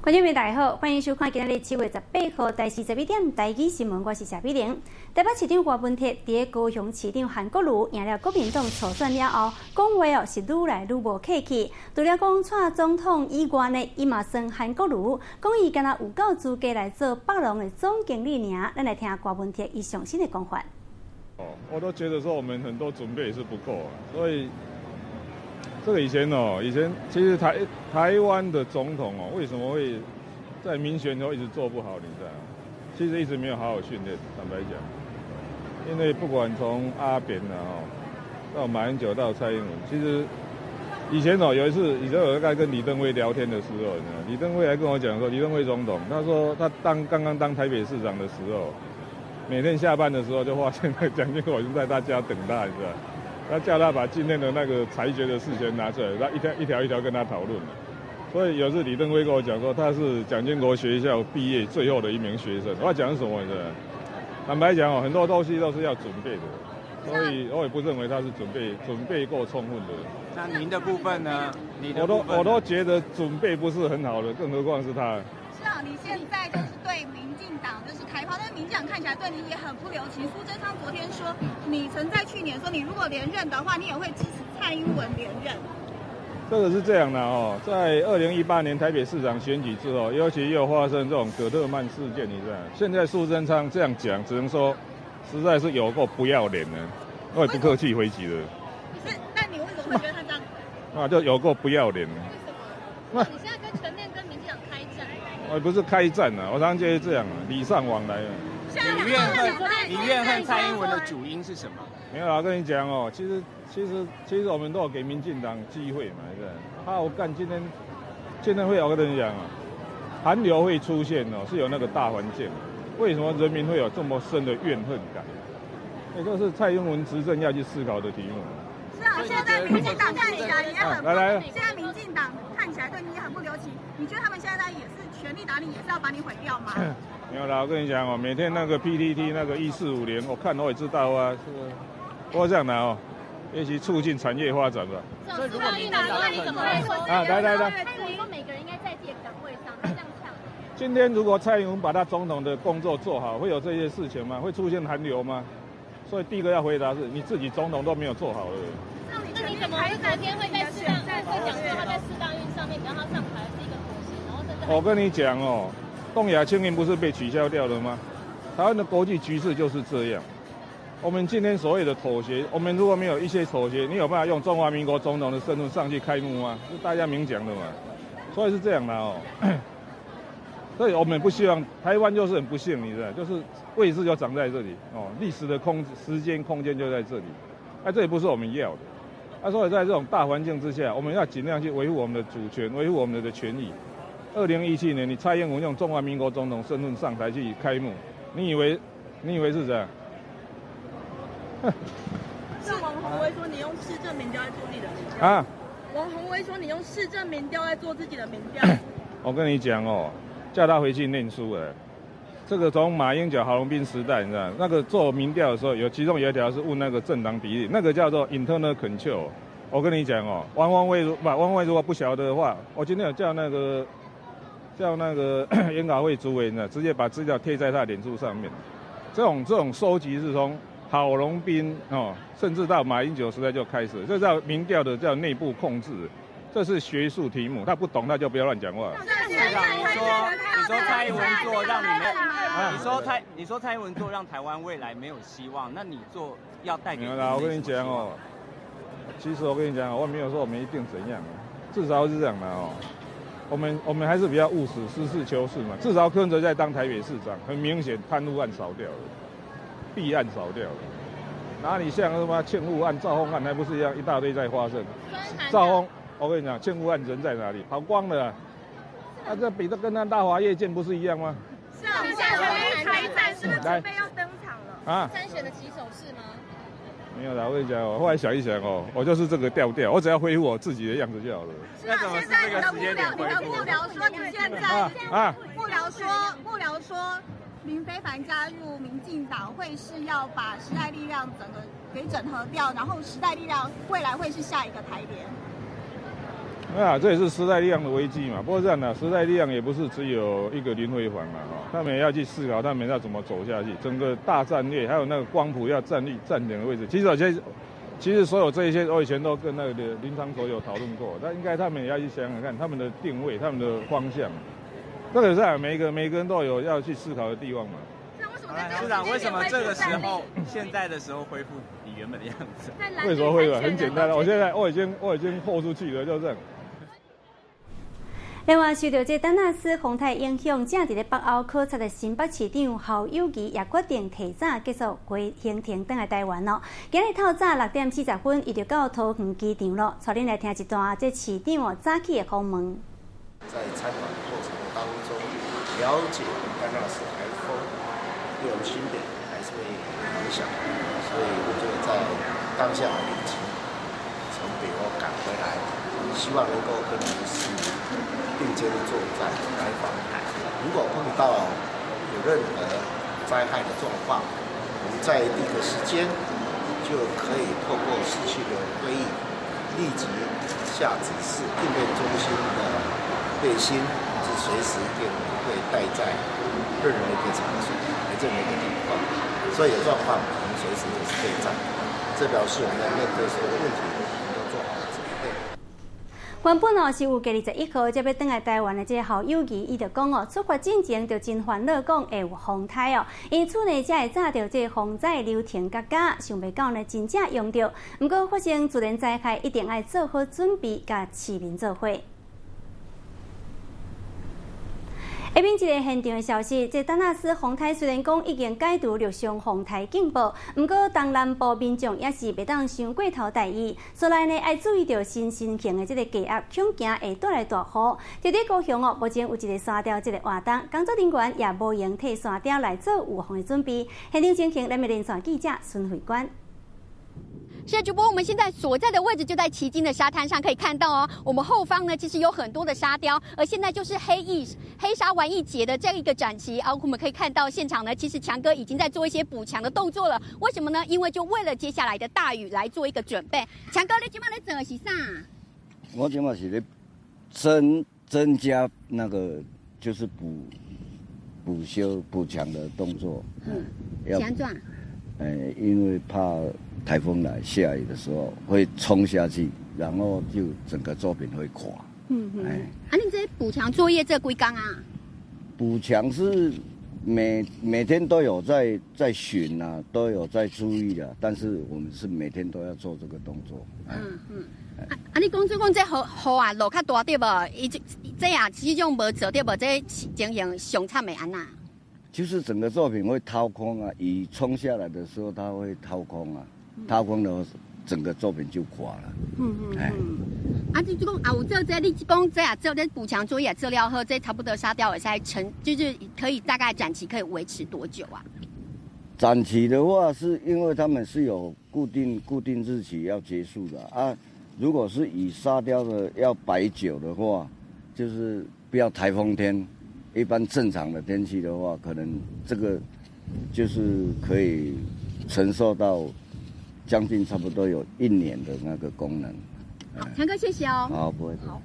觀眾朋友大家好，歡迎收看今仔日7月18號台視11點台語新聞，我是謝美玲。台北市長柯文哲佇高雄市長韓國瑜贏了國民黨初選了後，講話哦是愈來愈無客氣。除了講蔡總統以外呢，伊嘛酸韓國瑜，講伊敢若有夠資格來做北農的總經理爾。咱來聽柯文哲伊上新的講法。哦，我都覺得說我們很多準備是不夠啊，所以這個以前哦，以前其實台灣的總統哦，為什麼會在民選中一直做不好？你知道？其實一直沒有好好訓練，坦白講，因為不管從阿扁啊，到馬英九到蔡英文，其實以前哦有一次，以前我在跟李登輝聊天的時候，你知道，李登輝還跟我講說，李登輝總統，他說他當剛剛當台北市長的時候，每天下班的時候就發現那個蔣經國已經在他家等他，你知道。他叫他把今天的那個裁決的事先拿出來，他一條一條一條跟他討論。所以有次李登輝跟我講說，他是蔣經國學校畢業最後的一名學生。我要講什麼？你知道？坦白講哦，很多東西都是要準備的，所以我也不認為他是準備夠充分的。那您的部分呢？你的我都覺得準備不是很好的，更何況是他。是啊，你現在就是對民進黨就是開炮，但是民進黨看起來對你也很不留情。蘇貞昌昨天說，你曾在去年說，你如果連任的話，你也會支持蔡英文連任。這個是這樣的哦，在2018年台北市長選舉之後，尤其又發生這種葛特曼事件，你知道？現在蘇貞昌這樣講，只能說實在是有夠不要臉的，我也不客氣回擊了。是，那你為什麼會覺得他這樣？啊，就有夠不要臉。為什麼？你現在跟全面跟民進黨開戰？我不是開戰啊，我常常就是這樣，禮尚往來啊。你怨恨蔡英文的主因是什麼？沒有啦，我跟你講哦，其實我們都有給民進黨機會嘛，對不對？他我幹今天會我跟你講啊，韓流會出現哦，是有那個大環境。為什麼人民會有這麼深的怨恨感？這是蔡英文執政要去思考的題目。是啊，現在民進黨看起來也很，來來，現在民進黨看起來對你也很不留情。你覺得他們現在也是全力打你，也是要把你毀掉嗎？沒有啦，我跟你講哦，每天那個 PTT 那個1450，我看我也知道啊。是，不過這樣的哦，一起促進產業發展吧。所以如果民進黨你怎麼會說？啊，來來來。你說每個人應該在自己的崗位上，這樣嗆。今天如果蔡英文把他總統的工作做好，會有這些事情嗎？會出現韓流嗎？所以第一個要回答是，你自己總統都沒有做好了。那你怎麼會昨天會在世大會講說他在世大運上面，你讓他上台是一個妥協，然後甚至我跟你講哦，東亞青運不是被取消掉了嗎？台灣的國際局勢就是這樣。我們今天所謂的妥協，我們如果沒有一些妥協，你有辦法用中華民國總統的身份上去開幕嗎？是大家明講的嘛。所以是這樣的哦。所以我們不希望台灣就是很不幸，你知道，就是位置就長在這裡哦，歷史的時間空間就在這裡，哎，這也不是我們要的。啊，所以在這種大環境之下，我們要盡量去維護我們的主權，維護我們的權益。2017年，你蔡英文用中華民國總統身份上台去開幕，你以為是這樣？是王鴻薇說你用市政民調在做自己的民調啊？王鴻薇說你用市政民調在做自己的民調。我跟你講哦，叫他回去念書了。這個從馬英九、郝龍斌時代，你知道，那個做民調的時候，有其中有一條是問那個政黨比例，那個叫做 internal control。我跟你講哦，王鴻薇如不，王鴻薇如果不曉得的話，我今天有叫那個研考會主委呢，直接把資料貼在他臉書上面。這種收集是從郝龍斌哦，甚至到馬英九時代就開始，這叫民調的叫內部控制，這是學術題目，他不懂他就不要亂講話。你說蔡英文做讓你們，你說蔡英文做讓台灣未來沒有希望，那你做要帶給？沒有啦，我跟你講哦，其實我跟你講，我沒有說我們一定怎樣，至少是這樣的哦。我們還是比較務實，實事求是嘛。至少柯文哲在當台北市長，很明顯貪污案少掉了，弊案少掉了。哪裡像什麼欠戶案、兆豐案，還不是一樣一大堆在發生？兆豐，我跟你講，欠戶案人在哪裡？跑光了。啊，這比得跟那大華夜艦不是一樣嗎？是啊，你現在開戰是不是準備要登場了？啊？參選的起手式嗎？沒有啦，我跟你講，我後來想一想哦，我就是這個調調，我只要恢復我自己的樣子就好了。是啊，現在你的幕僚，你的幕僚說你現在啊，幕僚說林飛帆加入民進黨會是要把時代力量整個給整合掉，然後時代力量未來會是下一個台聯。啊，這也是時代力量的危機嘛。不過這樣的，時代力量也不是只有一個林飛帆嘛，哈，他們也要去思考，他們要怎麼走下去，整個大戰略，還有那個光譜要站立站點的位置。其實有些，其實所有這一些，我以前都跟那個林昶佐有討論過，但應該他們也要去想想看，他們的定位、他們的方向。這個是每個人都有要去思考的地方嘛。市長，為什麼這個時候，現在的時候恢復你原本的樣子？為什麼恢復？很簡單，我現在我已經豁出去了，就這樣。另外，受到這丹娜絲風颱影響，正佇咧北歐考察的新北市長侯友宜也決定提早結束規行程，轉來台灣咯。今日透早6點40分，伊就到桃園機場咯。帶恁來聽一段這市長哦早起的訪問。在參訪過程當中，了解丹娜絲颱風對我們新北還是會影響，所以我就在當下立即從北歐趕回來，希望能夠跟你們市民並肩作戰來防台。如果碰到有任何災害的狀況，我們在第一個時間就可以透過視訊的會議，立即下指示，應變中心的背心是隨時定會帶在任何一個場所、任何一個地方，所以有狀況我們隨時就是備戰。這表示我們面對所有的問題，我們都做好了準備。原本哦是有計21號才欲轉來台灣的這個侯友宜，伊就講哦，出發進前就真煩惱，講會有風颱哦，因此呢才會早著這個防災流程佮加，想袂到呢真正用著。毋過發生自然災害，一定愛做好準備，佮市民做伙。下面一個現場的消息，這丹娜絲風颱雖然講已經解除陸上風颱警報，毋過東南部民眾也是袂當傷過頭大意，所以呢愛注意著新生型的這個低壓，恐驚會帶來大雨。佇咧高雄哦，目前有一個沙雕這個活動，工作人員也無閒替沙雕來做預防的準備。現場情形，咱們連線記者孫慧官。是主播，我們現在所在的位置就在旗津的沙灘上，可以看到哦，我們後方呢其實有很多的沙雕，而現在就是黑沙玩藝節的這樣一個展期啊，我們可以看到現場呢，其實強哥已經在做一些補強的動作了。為什麼呢？因為就為了接下來的大雨來做一個準備。強哥，你這馬咧做的是啥？我這馬是咧增加那個就是補修補強的動作。嗯，是按怎？因為怕颱風來下雨的時候會沖下去，然後就整個作品會垮。啊，你這補強作業這幾工啊？補強是每天都有在巡啊，都有在注意啊，但是我們是每天都要做這個動作。啊，你講做講這雨雨啊落較大對無？伊這這啊這種無做對無？這情形上慘會按怎？就是整個作品會掏空啊，雨沖下來的時候，它會掏空啊，掏空了，整個作品就垮了。啊，就就講啊，有做這，你講這啊做這補強作業做了後，這差不多沙雕會使成，就是可以大概展期可以維持多久啊？展期的話，是因為他們是有固定日期要結束的啊。如果是以沙雕的要擺久的話，就是不要颱風天。一般正常的天氣的話，可能這個就是可以承受到將近差不多有一年的那個功能。好，強哥，謝謝哦。好，不會。好。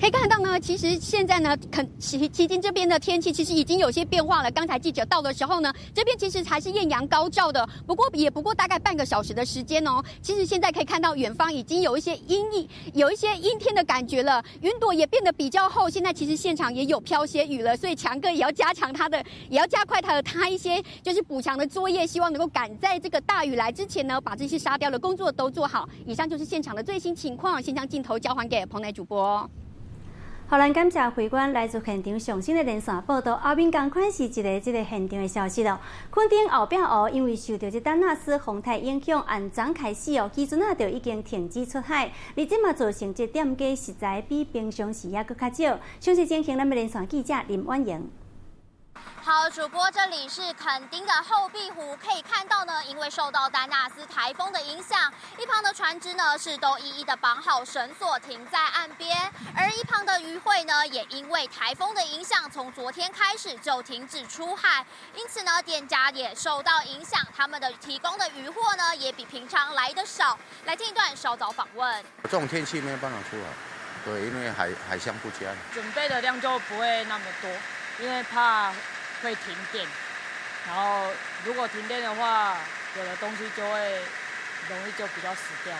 可以看到呢，其實現在呢，肯旗津這邊的天氣其實已經有些變化了。剛才記者到的時候呢，這邊其實還是豔陽高照的，不過也不過大概半個小時的時間哦。其實現在可以看到遠方已經有一些陰翳，有一些陰天的感覺了，雲朵也變得比較厚。現在其實現場也有飄些雨了，所以強哥也要加強他的，也要加快他的他一些就是補強的作業，希望能夠趕在這個大雨來之前呢，把這些沙雕的工作都做好。以上就是現場的最新情況，先將鏡頭交還給彭內主播。予咱感謝會官來自現場上新的連線報道。後面仝款是一个這个現場的消息咯。墾丁後壁湖因為受到這丹娜絲風颱影響，按昨開始哦，漁船仔就已經停止出海。而這嘛造成這店家食材比平常時猶閣較少。詳細情形，咱們連線記者林婉瑩。好，主播，這裡是墾丁的後壁湖，可以看到呢，因為受到丹娜絲颱風的影響，一旁的船隻呢是都一一的綁好繩索停在岸邊，而一旁的漁會呢，也因為颱風的影響，從昨天開始就停止出海，因此呢，店家也受到影響，他們的提供的漁貨呢，也比平常來得少。來聽一段稍早訪問。這種天氣沒有辦法出來，對，因為海象不佳。準備的量就不會那麼多，因為怕會停電，然後如果停電的話，有的東西就會容易就比較死掉。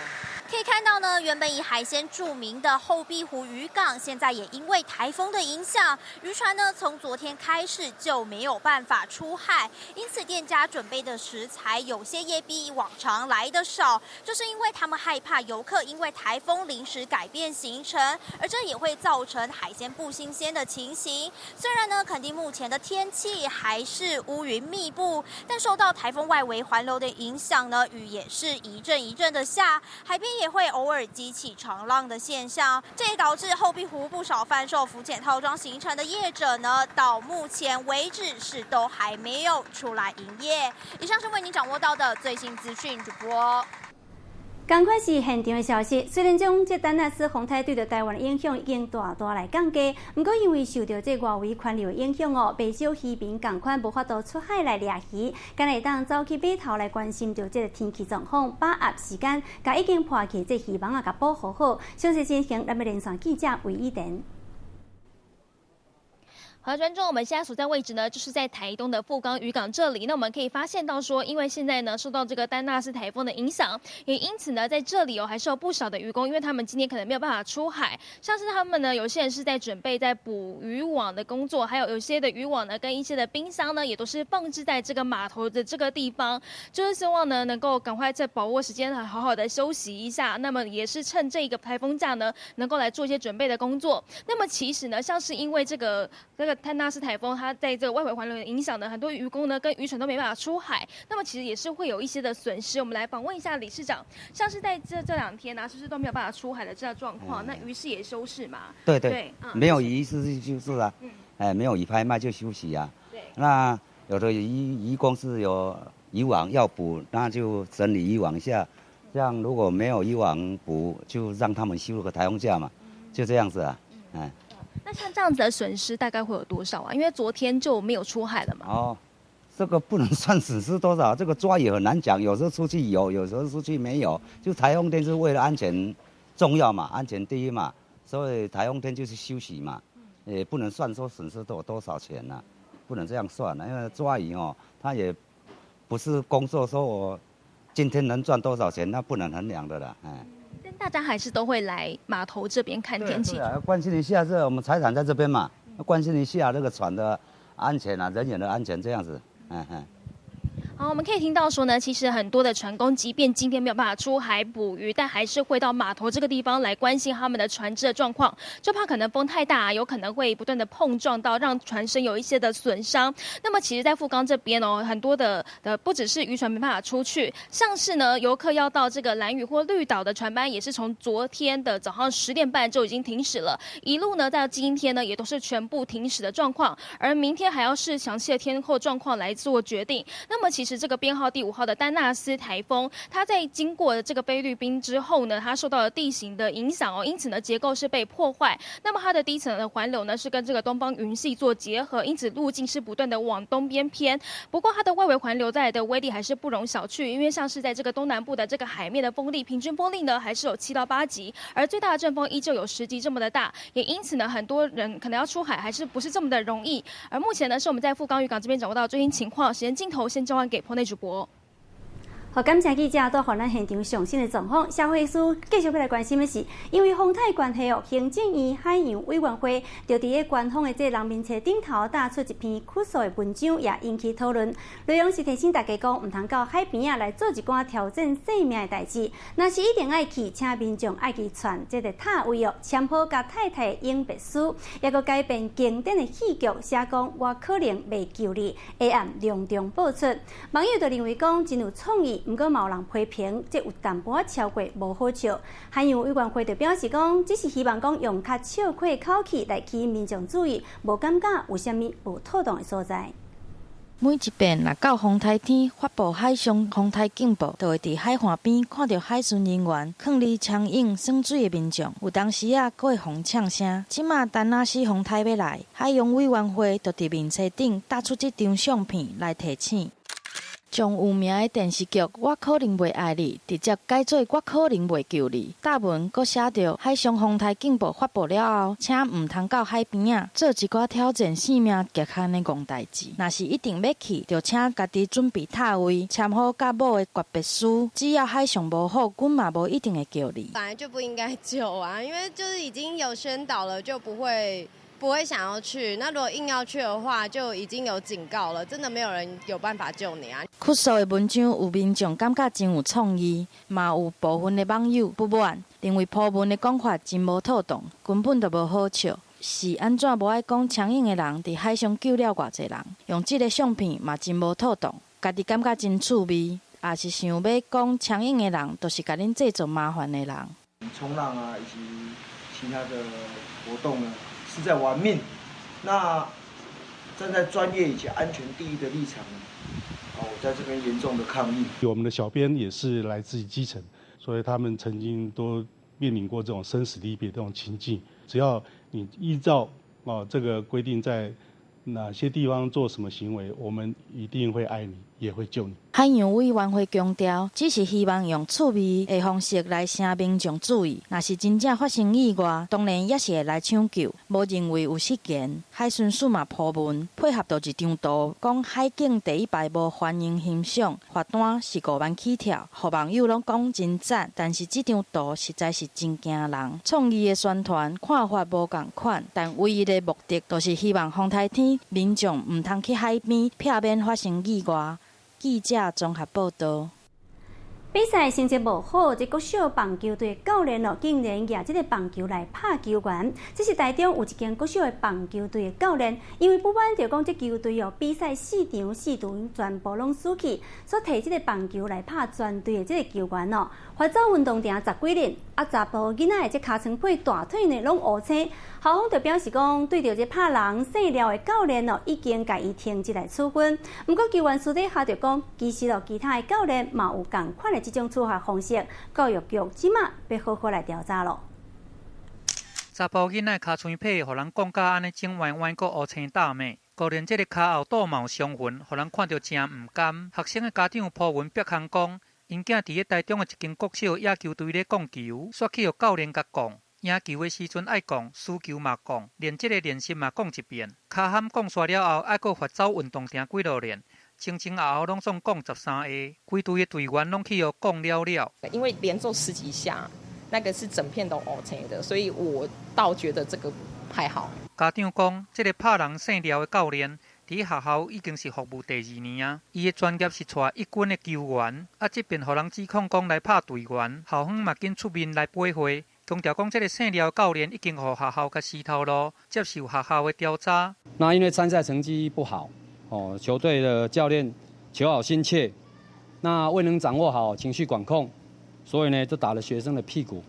可以看到呢，原本以海鮮著名的後壁湖漁港，現在也因為颱風的影響，漁船呢從昨天開始就沒有辦法出海，因此店家準備的食材有些也比往常來得少，就是因為他們害怕遊客因為颱風臨時改變行程，而這也會造成海鮮不新鮮的情形。雖然呢，墾丁目前的天氣還是烏雲密布，但受到颱風外圍環流的影響呢，雨也是一陣一陣的下，海邊也會偶爾激起長浪的現象，這也導致後壁湖不少販售浮潛套裝行程的業者呢，到目前為止是都還沒有出來營業。以上是為您掌握到的最新資訊，主播。仝款是現場的消息，雖然講這丹納斯風颱對著台灣的影響已經大大來降低，毋過因為受著這外圍環流的影響哦，袂少漁民仝款無法度出海來掠魚，敢會當走去碼頭來關心著這个天氣狀況，把握時間，共已經破去這漁網仔共保護好。詳細情形，咱欲連線記者魏以典。好，觀眾，我們現在所在位置呢，就是在台東的富岡漁港這裡。那我們可以發現到說，因為現在呢受到這個丹納斯颱風的影響，也因此呢在這裡哦，還是有不少的漁工，因為他們今天可能沒有辦法出海。像是他們呢，有些人是在準備在補漁網的工作，還有有些的漁網呢，跟一些的冰箱呢，也都是放置在這個碼頭的這個地方，就是希望呢能夠趕快在把握時間，好好的休息一下。那麼也是趁這個颱風假呢，能夠來做一些準備的工作。那麼其實呢，像是因為這個丹納斯颱風，它在這個外圍環流的影響呢，很多漁工呢跟漁船都沒辦法出海，那麼其實也是會有一些的損失。我們來訪問一下理事長，像是在這兩天呢，是不是都沒有辦法出海的這個狀況？那魚市也休市嘛？對對，沒有魚是休市啊，哎，沒有魚拍賣就休息啊。對，那有的漁工是有漁網要補，那就整理漁網一下。這樣如果沒有漁網補，就讓他們休個颱風假嘛，就這樣子啊，哎。那像這樣子的損失大概會有多少啊？因為昨天就沒有出海了嘛。哦，這個不能算損失多少，這個抓也很難講，有時候出去有，有時候出去沒有。就颱風天是為了安全重要嘛，安全第一嘛，所以颱風天就是休息嘛，也不能算說損失多少錢啊，不能這樣算啊，因為抓魚哦，他也不是工作，說我今天能賺多少錢，那不能衡量的啦，哎。大家還是都會來碼頭這邊看天氣，對，關心一下這我們財產在這邊嘛，關心一下這個船的安全啊，人員的安全這樣子，嗯嗯。好，我們可以聽到說呢，其實很多的船工，即便今天沒有辦法出海捕魚，但還是會到碼頭這個地方來關心他們的船隻的狀況，就怕可能風太大，有可能會不斷的碰撞到，讓船身有一些的損傷。那麼其實，在富岡這邊哦，很多的不只是漁船沒辦法出去，像是呢遊客要到這個蘭嶼或綠島的船班，也是從昨天的早上10點半就已經停駛了，一路呢到今天呢也都是全部停駛的狀況，而明天還要視詳細的天候狀況來做決定。那麼其實這個編號第5號的丹納斯颱風，它在經過這個菲律賓之後呢，它受到了地形的影響哦，因此呢結構是被破壞。那麼它的低層的環流呢是跟這個東方雲系做結合，因此路徑是不斷的往東邊偏。不過它的外圍環流帶來的威力還是不容小覷，因為像是在這個東南部的這個海面的風力，平均風力呢還是有7到8級，而最大的陣風依舊有10級這麼的大，也因此呢很多人可能要出海還是不是這麼的容易。而目前呢是我們在富岡漁港這邊掌握到最新情況，時間鏡頭先交還給棚內主播。好，感謝記者帶予咱現場上新的狀況。社會師繼續欲來關心的是，因為風颱關係哦，行政院海洋委員會就佇咧官方的這人民冊頂頭打出一篇哭訴的文章，也引起討論。內容是提醒大家講，毋通到海邊仔來做一寡挑戰性命的代誌。若是一定愛去，請民眾愛去傳這个塔位哦，簽好佮太太的永別書，抑閣改編經典的戲劇，寫講我可能袂救你，下暗隆重播出。網友就認為講真有創意。毋過嘛有人批評，這有淡薄仔超過無好笑。海洋委員會就表示講，只是希望講用較笑詼的口氣來吸引民眾注意，無感覺有啥物無妥當的所在。每一遍若到風颱天發布海上風颱警報，就會佇海岸邊看著海巡人員囥佇窗湧耍水的民眾，有當時仔閣會予嗆聲。這馬丹納斯風颱欲來，海洋委員會就佇面冊頂搭出這張相片來提醒。上有名的電視劇《我可能袂愛你》直接改做《我可能袂救你》。貼文閣寫著海上風颱警報發布了後，請毋通到海邊仔做一寡挑戰性命極限的戇代誌。若是一定欲去，就請家己準備塔位，簽好佮某的訣別書。只要海上無好，阮嘛無一定會救你。本來就不應該救啊，因為就是已經有宣導了，就不會想要去。那如果硬要去的話，就已經有警告了，真的沒有人有辦法救你啊。哭訴的文章有民眾感覺真有創意，嘛有部分的網友不滿，認為 po 文的講法真無妥當，根本就無好笑。是按怎無愛講強硬的人佇海上救了偌濟人，用這个相片嘛真無妥當，家己感覺真趣味，也是想欲講強硬的人，就是共恁製造麻煩的人。衝浪啊，以及其他的活動呢，是在玩命。那站在專業以及安全第一的立場呢，我在這邊嚴重的抗議。我們的小編也是來自於基層，所以他們曾經都面臨過這種生死離別這種情境。只要你依照這個規定，在哪些地方做什麼行為，我們一定會愛你，也會救你。海洋委員會強調，只是希望用趣味的方式來請民眾注意，若是真正發生意外，當然也是會來搶救，無認為有失言。海巡署嘛 po 文配合著一張圖，講海景第一排無歡迎欣賞，罰單是5萬起跳，予網友攏講真讚。但是這張圖實在是真驚人，創意的宣傳看法無仝款，但唯一的目的就是希望風颱天民眾毋通去海邊，避免發生意外。記者綜合報道。比賽成績無好，這國小棒球隊教練哦，竟然舉這个棒球來拍球員。這是台中有一間國小的棒球隊的教練，因為不滿著講這球隊哦，比賽四場四場全部攏輸去，所以提這个棒球來拍全隊的這个球員哦，罰走運動場十幾日，啊，查埔囡仔的這尻川皮大腿呢攏烏青。校方就表示講，對著這拍人姓廖的教練哦，已經共伊停職來處分。毋過球員私底下就講，其實哦，其他的教練嘛有仝款的這種處罰方式，教育局這馬欲好好來調查咯。查埔囡仔尻川皮，予人講甲按呢腫歪歪，閣烏青焦的，閣連這个跤後肚嘛有傷痕，予人看著誠毋甘。學生的家長 po 文煏空講，𪜶囝佇咧台中的一間國小野球隊咧摃球，煞去予教練共摃。贏球的時陣愛摃，輸球嘛摃，連這个練習嘛講一遍。跤坎摃煞了後，愛閣罰走運動場幾落練，前前後後攏總摃13下，規隊的隊員攏去予摃了了。因為連揍十幾下，那個是整片都烏青的，所以我倒覺得這個還好。家長講，這个拍人姓廖的教練，佇學校已經是服務第二年啊。伊的專業是帶一軍的球員，啊，這遍予人指控講來拍隊員，校方嘛緊出面來駁話，強調講這个姓廖的教練已經予學校共辭頭路，接受學校的調查。那因為參賽成績不好，哦，球隊的教練求好心切，那未能掌握好情緒管控，所以呢就打了學生的屁股。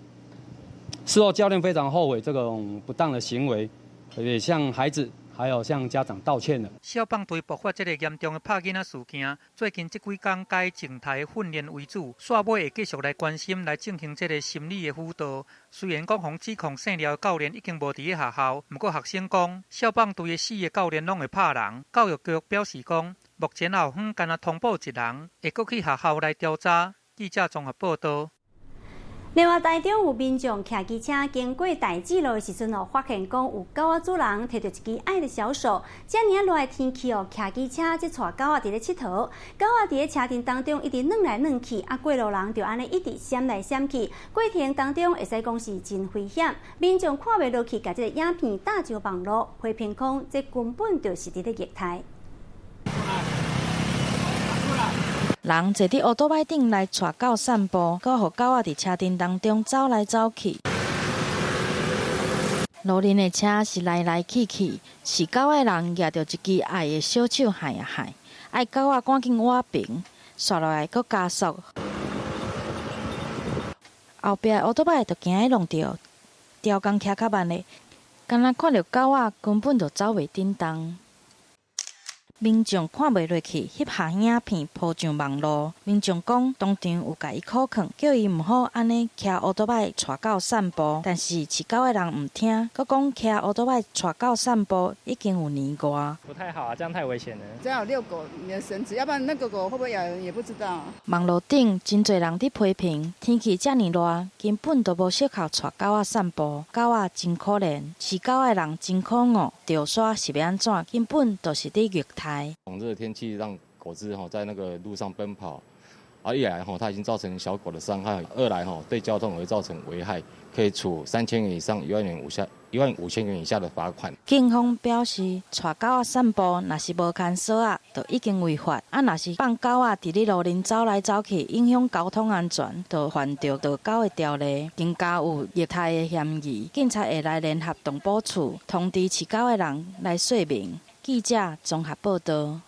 事後教練非常後悔這種不當的行為，也向孩子還有向家長道歉了。少棒隊爆發這个嚴重的拍囡仔事件，最近這幾工改靜態訓練為主，煞尾會繼續來關心，來進行這个心理的輔導。雖然講予指控姓廖的教練已經無佇咧學校，毋過學生講少棒隊的四个教練攏會拍人。教育局表示講，目前校方干焦通報一人，會閣去學校來調查。記者綜合報道。另外，台中有民眾騎機車經過大智路的時陣哦，發現講有狗仔主人提著一支愛的小手。遮爾仔熱的天氣哦，騎機車這帶狗仔佇咧𨑨迌，狗仔佇咧車陣當中一直轉來轉去，啊，過路人就按呢一直閃來閃去，過程當中會使講是真危險。民眾看袂落去，共這个影片貼上網路，批評講這根本就是佇咧虐待。人坐佇烏多擺頂來帶狗散步，閣予狗仔佇車陣當中走來走去。路面的車是來來去去，飼狗的人舉著一支愛的小手害啊害，愛狗仔趕緊倚平，紲落來閣加速。後壁的烏多擺就驚伊弄著，刁工騎較慢的，敢若看著狗仔根本就走袂振動。民眾看袂落去，翕下影片 po 上網路。民眾講，當場有共伊苦勸，叫伊毋好按呢騎烏多擺帶狗散步，但是飼狗的人毋聽，閣講騎烏多擺帶狗散步已經有年外。不太好啊，這樣太危險了。這樣遛狗你的繩子，要不然那個狗會不會咬人也不知道。網路頂真濟人佇批評，天氣遮爾熱，根本就無適合帶狗仔散步，狗仔真可憐，飼狗的人真可惡，著煞是欲按怎，根本就是佇虐待。熱的天氣讓狗隻吼在那個路上奔跑，啊一來吼它已經造成小狗的傷害，二來吼對交通也會造成危害，可以處3000元以上15000元以下的罰款。警方表示，帶狗仔散步，若是無牽索仔，就已經違法；啊，若是放狗仔佇咧路面走來走去，影響交通安全，就犯著導狗的條例，更加有虐待的嫌疑。警察會來聯合動保處通知飼狗的人來說明。記者綜合報道。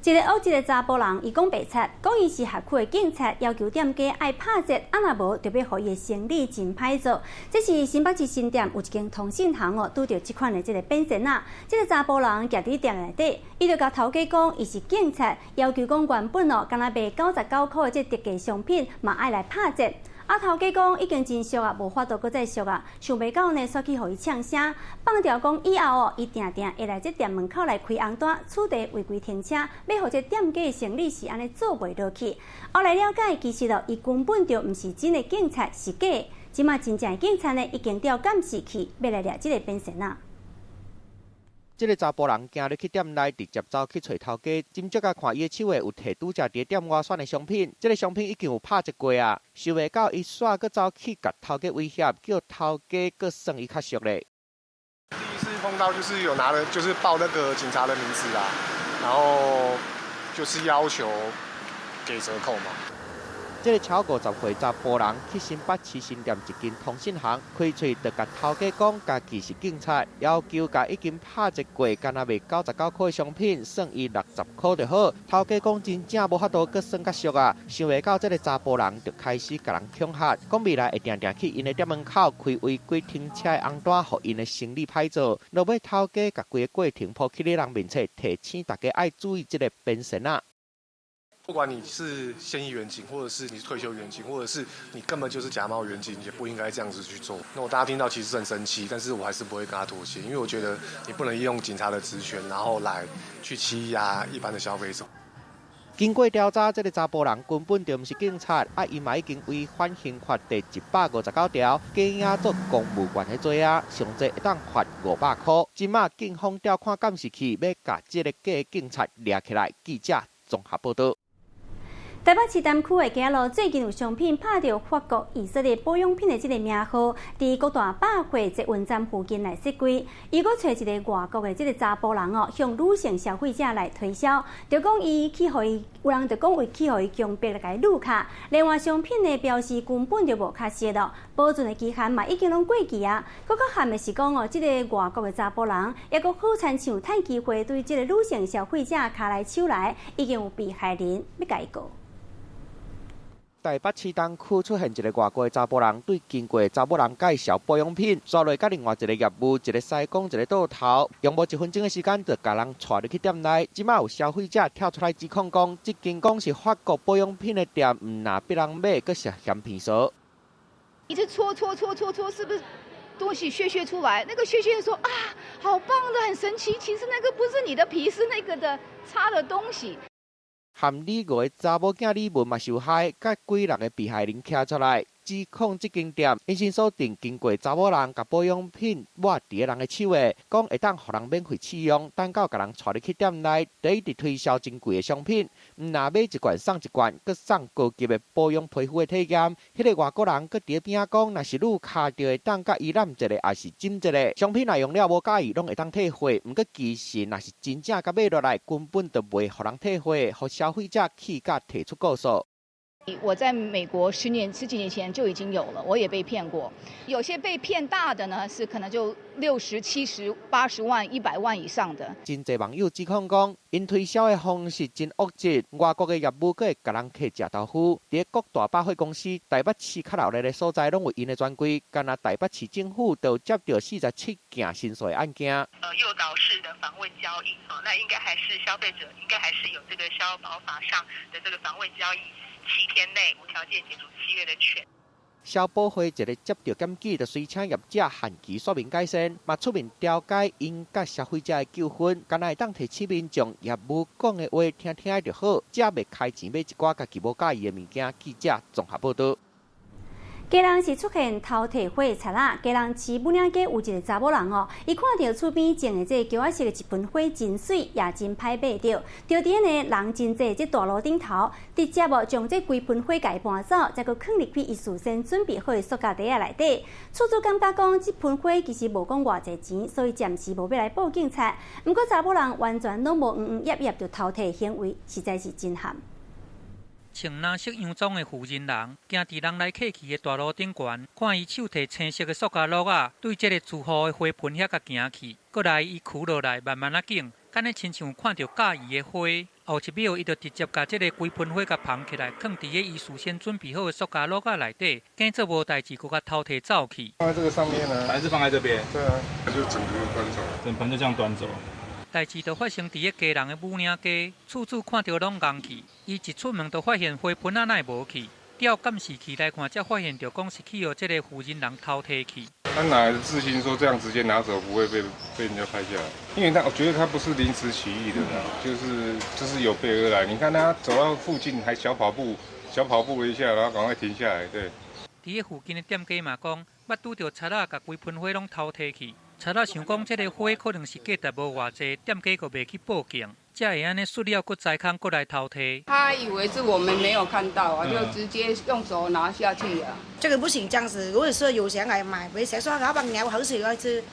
一个惡質的查埔人，伊講白賊，講伊是轄區的警察，要求店家愛拍折，啊若無就欲予伊的生理真歹做。這是新北市新店有一間通訊行哦，拄著這款的這个變線仔。這个查埔人徛佇店內底，伊就共頭家講，伊是警察，要求講原本哦，敢若賣99塊的這特價商品，嘛愛來拍折。啊，頭家講已經真俗啊，無法度閣再俗啊，想袂到呢，煞去予伊嗆聲，放掉講以後哦，伊定定會來這店門口來開紅單，取締違規停車，欲予這店家的生理是按呢做袂落去。後來了解，其實哦，伊根本就毋是真的警察，是假的。這馬真正的警察呢，已經調監視器，欲來掠這个變線仔。這个查埔人行入去店內，直接走去揣頭家，斟酌共看伊的手的有提拄才佇店外選的商品，這个商品已經有拍折過啊！想袂到伊煞閣走去共頭家威脅，叫頭家閣算伊較俗咧。第一次碰到就是有拿了，就是報那個警察的名字啊，然後就是要求給折扣嘛。這个超50歲查埔人去新北市新店一間通訊行，開喙就共頭家講，家己是警察，要求共已經拍折過，敢若賣99塊的商品，算伊60塊就好。頭家講真正無法度閣算較俗啊！想袂到這个查埔人就開始共人恐嚇，講未來會定定去𪜶的店門口開違規停車的紅單，予𪜶的生理歹做。落尾頭家共規个過程 po 去咧人面前，提醒大家愛注意這个變線仔。不管你是現役員警，或者是你是退休員警，或者是你根本就是假冒員警，也不應該這樣子去做。那我大家聽到其實很生氣，但是我還是不會跟他妥協，因為我覺得你不能用警察的職權，然後來去欺壓一般的消費者。經過調查，這个查埔人根本就毋是警察，啊，伊嘛已經違反刑法第159條，假影做公務員的罪啊，上濟會當罰500塊。這馬警方調看監視器，欲共這个假警察掠起來。記者綜合報道。台北市東區的街路最近有商品拍著法國、以色列保養品的這个名號，佇各大百貨捷運站附近來設櫃。伊閣揣一个外國的這个查埔人哦，向女性消費者來推銷，就講伊去予伊，有人就講會去予伊強迫來共伊擄卡。另外商品的標示根本就無確實咯，保存的期限嘛已經攏過期啊。閣較慘的是講哦，這个外國的查埔人抑閣好親像趁機會對這个女性消費者跤來手來，已經有被害人欲共伊告。台北市東區出現一个外國的查埔人，對經過的查某人介紹保養品，煞落佮另外一个業務，一个師公，一个桌頭，用無一分鐘的時間就共人帶入去店內。這馬有消費者跳出來指控講，這間講是法國保養品的店，毋若逼人買，閣涉嫌騙術。一直搓搓搓搓搓，是不是東西屑屑出來？那個屑屑說啊，好棒的，很神奇。其實那個不是你的皮，是那個的擦的東西。含李五个查某囝李文嘛受害，佮幾六个被害人徛出來指控這間店，𪜶先鎖定經過查某人共保養品抹佇咧人的手的，講會當予人免費試用，等到共人帶入去店內，就一直推銷真貴的商品，毋若買一罐送一罐，閣送高級的保養皮膚的體驗。彼个外國人閣佇咧邊仔講，若是愈卡就會當佮伊攬一个，抑是斟一个商品，若用了無佮意，攏會當退貨。毋過其實若是真正共買落來，根本就袂予人退貨，予消費者氣甲提出告訴。我在美國10年十幾年前就已經有了，我也被騙過。有些被騙大的呢，是可能就60、70、80萬、100萬以上的。真濟網友指控講，𪜶推銷的方式真惡質，外國的業務閣會共人客食豆腐。佇各大百貨公司、台北市較熱鬧的所在，攏有𪜶的專櫃。干焦台北市政府就接著47件申訴的案件。誘導式的訪問交易，那應該還是消費者應該還是有這個消保法上的這個訪問交易7天內無條件解除契約的權。消保會一个接著檢舉，就隨請業者限期說明改善，嘛出面調解𪜶佮消費者的糾紛，敢若會當提醒民眾業務講的話聽聽就好，才袂開錢買一寡家己無佮意的物件。記者綜合報導。基隆市出現偷提花賊仔，基隆市武嶺街有一个查某人哦，伊看著厝邊種的這个菊仔色的一盆花真媠，也真歹買著，就佇咧人真濟這大路頂頭，直接哦將這規盆花共伊搬走，再閣囥入去伊事先準備好的塑膠袋仔內底。厝主感覺講，這盆花其實無講偌濟錢，所以暫時無欲來報警察。毋過查某人完全攏無囌囌揜揜就偷提行為，實在是真譀。穿藍色洋裝的婦人人，行佇人來客去的大路頂懸，看伊手提青色的塑膠簍仔，對這个住戶的花盆遐共行去，閣來伊趺落來，慢慢仔揀，敢若親像看著佮意的花，後一秒伊就直接共這个規盆花共捧起來，囥佇咧伊事先準備好的塑膠簍仔內底，假做無代誌，閣共偷提走去。放在這個上面呢？還是放在這邊？對啊，就整個端走，整盆就這樣端走。代誌就發生佇咧基隆的武嶺街，厝主看著攏愣去，伊一出門就發現花盆仔哪會無去，調監視器來看，才發現著講是去予這个婦人人偷提去。他哪來的自信說這樣直接拿走不會被人家拍下來？因為他我覺得他不是臨時起意的啦，就是有備而來。你看他走到附近還小跑步，小跑步了一下，然後趕快停下來。對。佇咧附近的店家嘛講，捌拄著賊仔共規盆花攏偷提去。賊仔想講，這个花可能是價值無偌濟，店家閣袂去報警，才會按呢窣了閣栽空，閣來偷提。他以為是我們沒有看到啊，就直接用手拿下去啊。這個不行，這樣子。如果說有錢來買，比如說老闆娘，我很喜歡吃，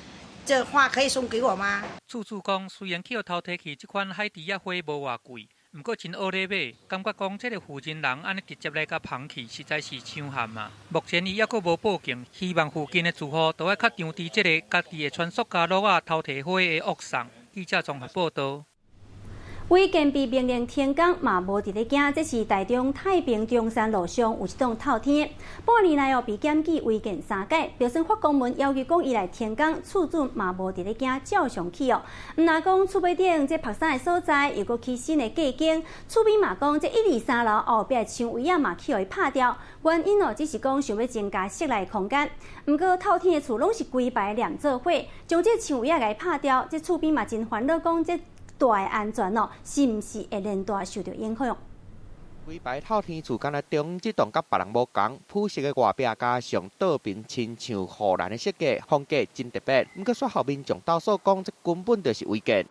這花可以送給我嗎？厝主講，雖然去予偷提去這款海豬仔花無偌貴，毋過真惡咧買，感覺講這个婦人人按呢直接來共捧去，實在是傷譀啊！目前伊猶閣無報警，希望附近的住戶都愛較張治這个家己會穿塑膠簍仔偷提花的惡殑。記者綜合報導。違建被命令停工嘛，無佇咧驚。這是台中太平中山路上有一棟透天，半年內哦被檢舉違建三擺，就算發公文要求講伊來停工，厝主嘛無佇咧驚，照常起哦。毋但講厝尾頂這曝衫的所在又閣起新的隔間，厝邊嘛講這一二三樓後壁的牆圍仔嘛去予伊拍掉，原因哦只是講想欲增加室內空間。毋過透天的厝攏是規排連做伙，將這牆圍仔共伊拍掉，這厝邊嘛真煩惱，講這大的安全哦，是毋是會連帶受著影響？規排透天厝，敢若中這棟佮別人無仝，普色的外壁加上倒爿親像護欄的設計，風格真特別。毋過煞予民眾投訴講，這根本就是違建。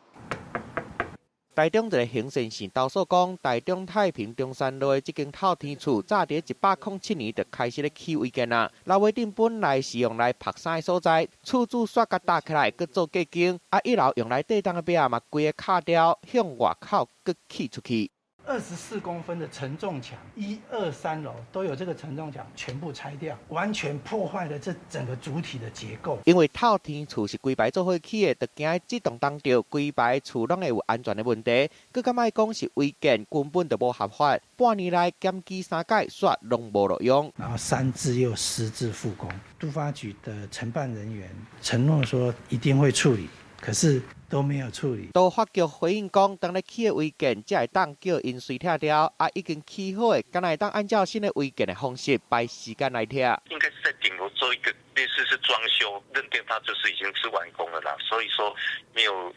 台中一个興善縣投訴講，台中太平中山路的這間透天厝，早佇107年就開始咧起違建啊。樓尾頂本來是用來曝衫的所在，厝主煞共搭起來，閣做隔間。啊，一樓用來地當的壁嘛，規个敲掉，向外口閣起出去。 24公分的承重牆，一二三樓都有這個承重牆，全部拆掉，完全破壞了這整個主體的結構。因為透天厝是規排做伙起的，就驚這棟當著規排厝攏會有安全的問題。閣感覺講是違建，根本就無合法。半年來檢舉三擺，煞攏無路用。然後三次又私自復工，都發局的承辦人員承諾說一定會處理，可是都沒有處理。都發局回應講，當咧起的違建，才會當叫𪜶隨拆掉；啊，已經起好的，敢若會當按照新的違建的方式排時間來拆。應該是在頂樓做一個類似是裝修，認定它就是已經是完工了啦，所以說沒有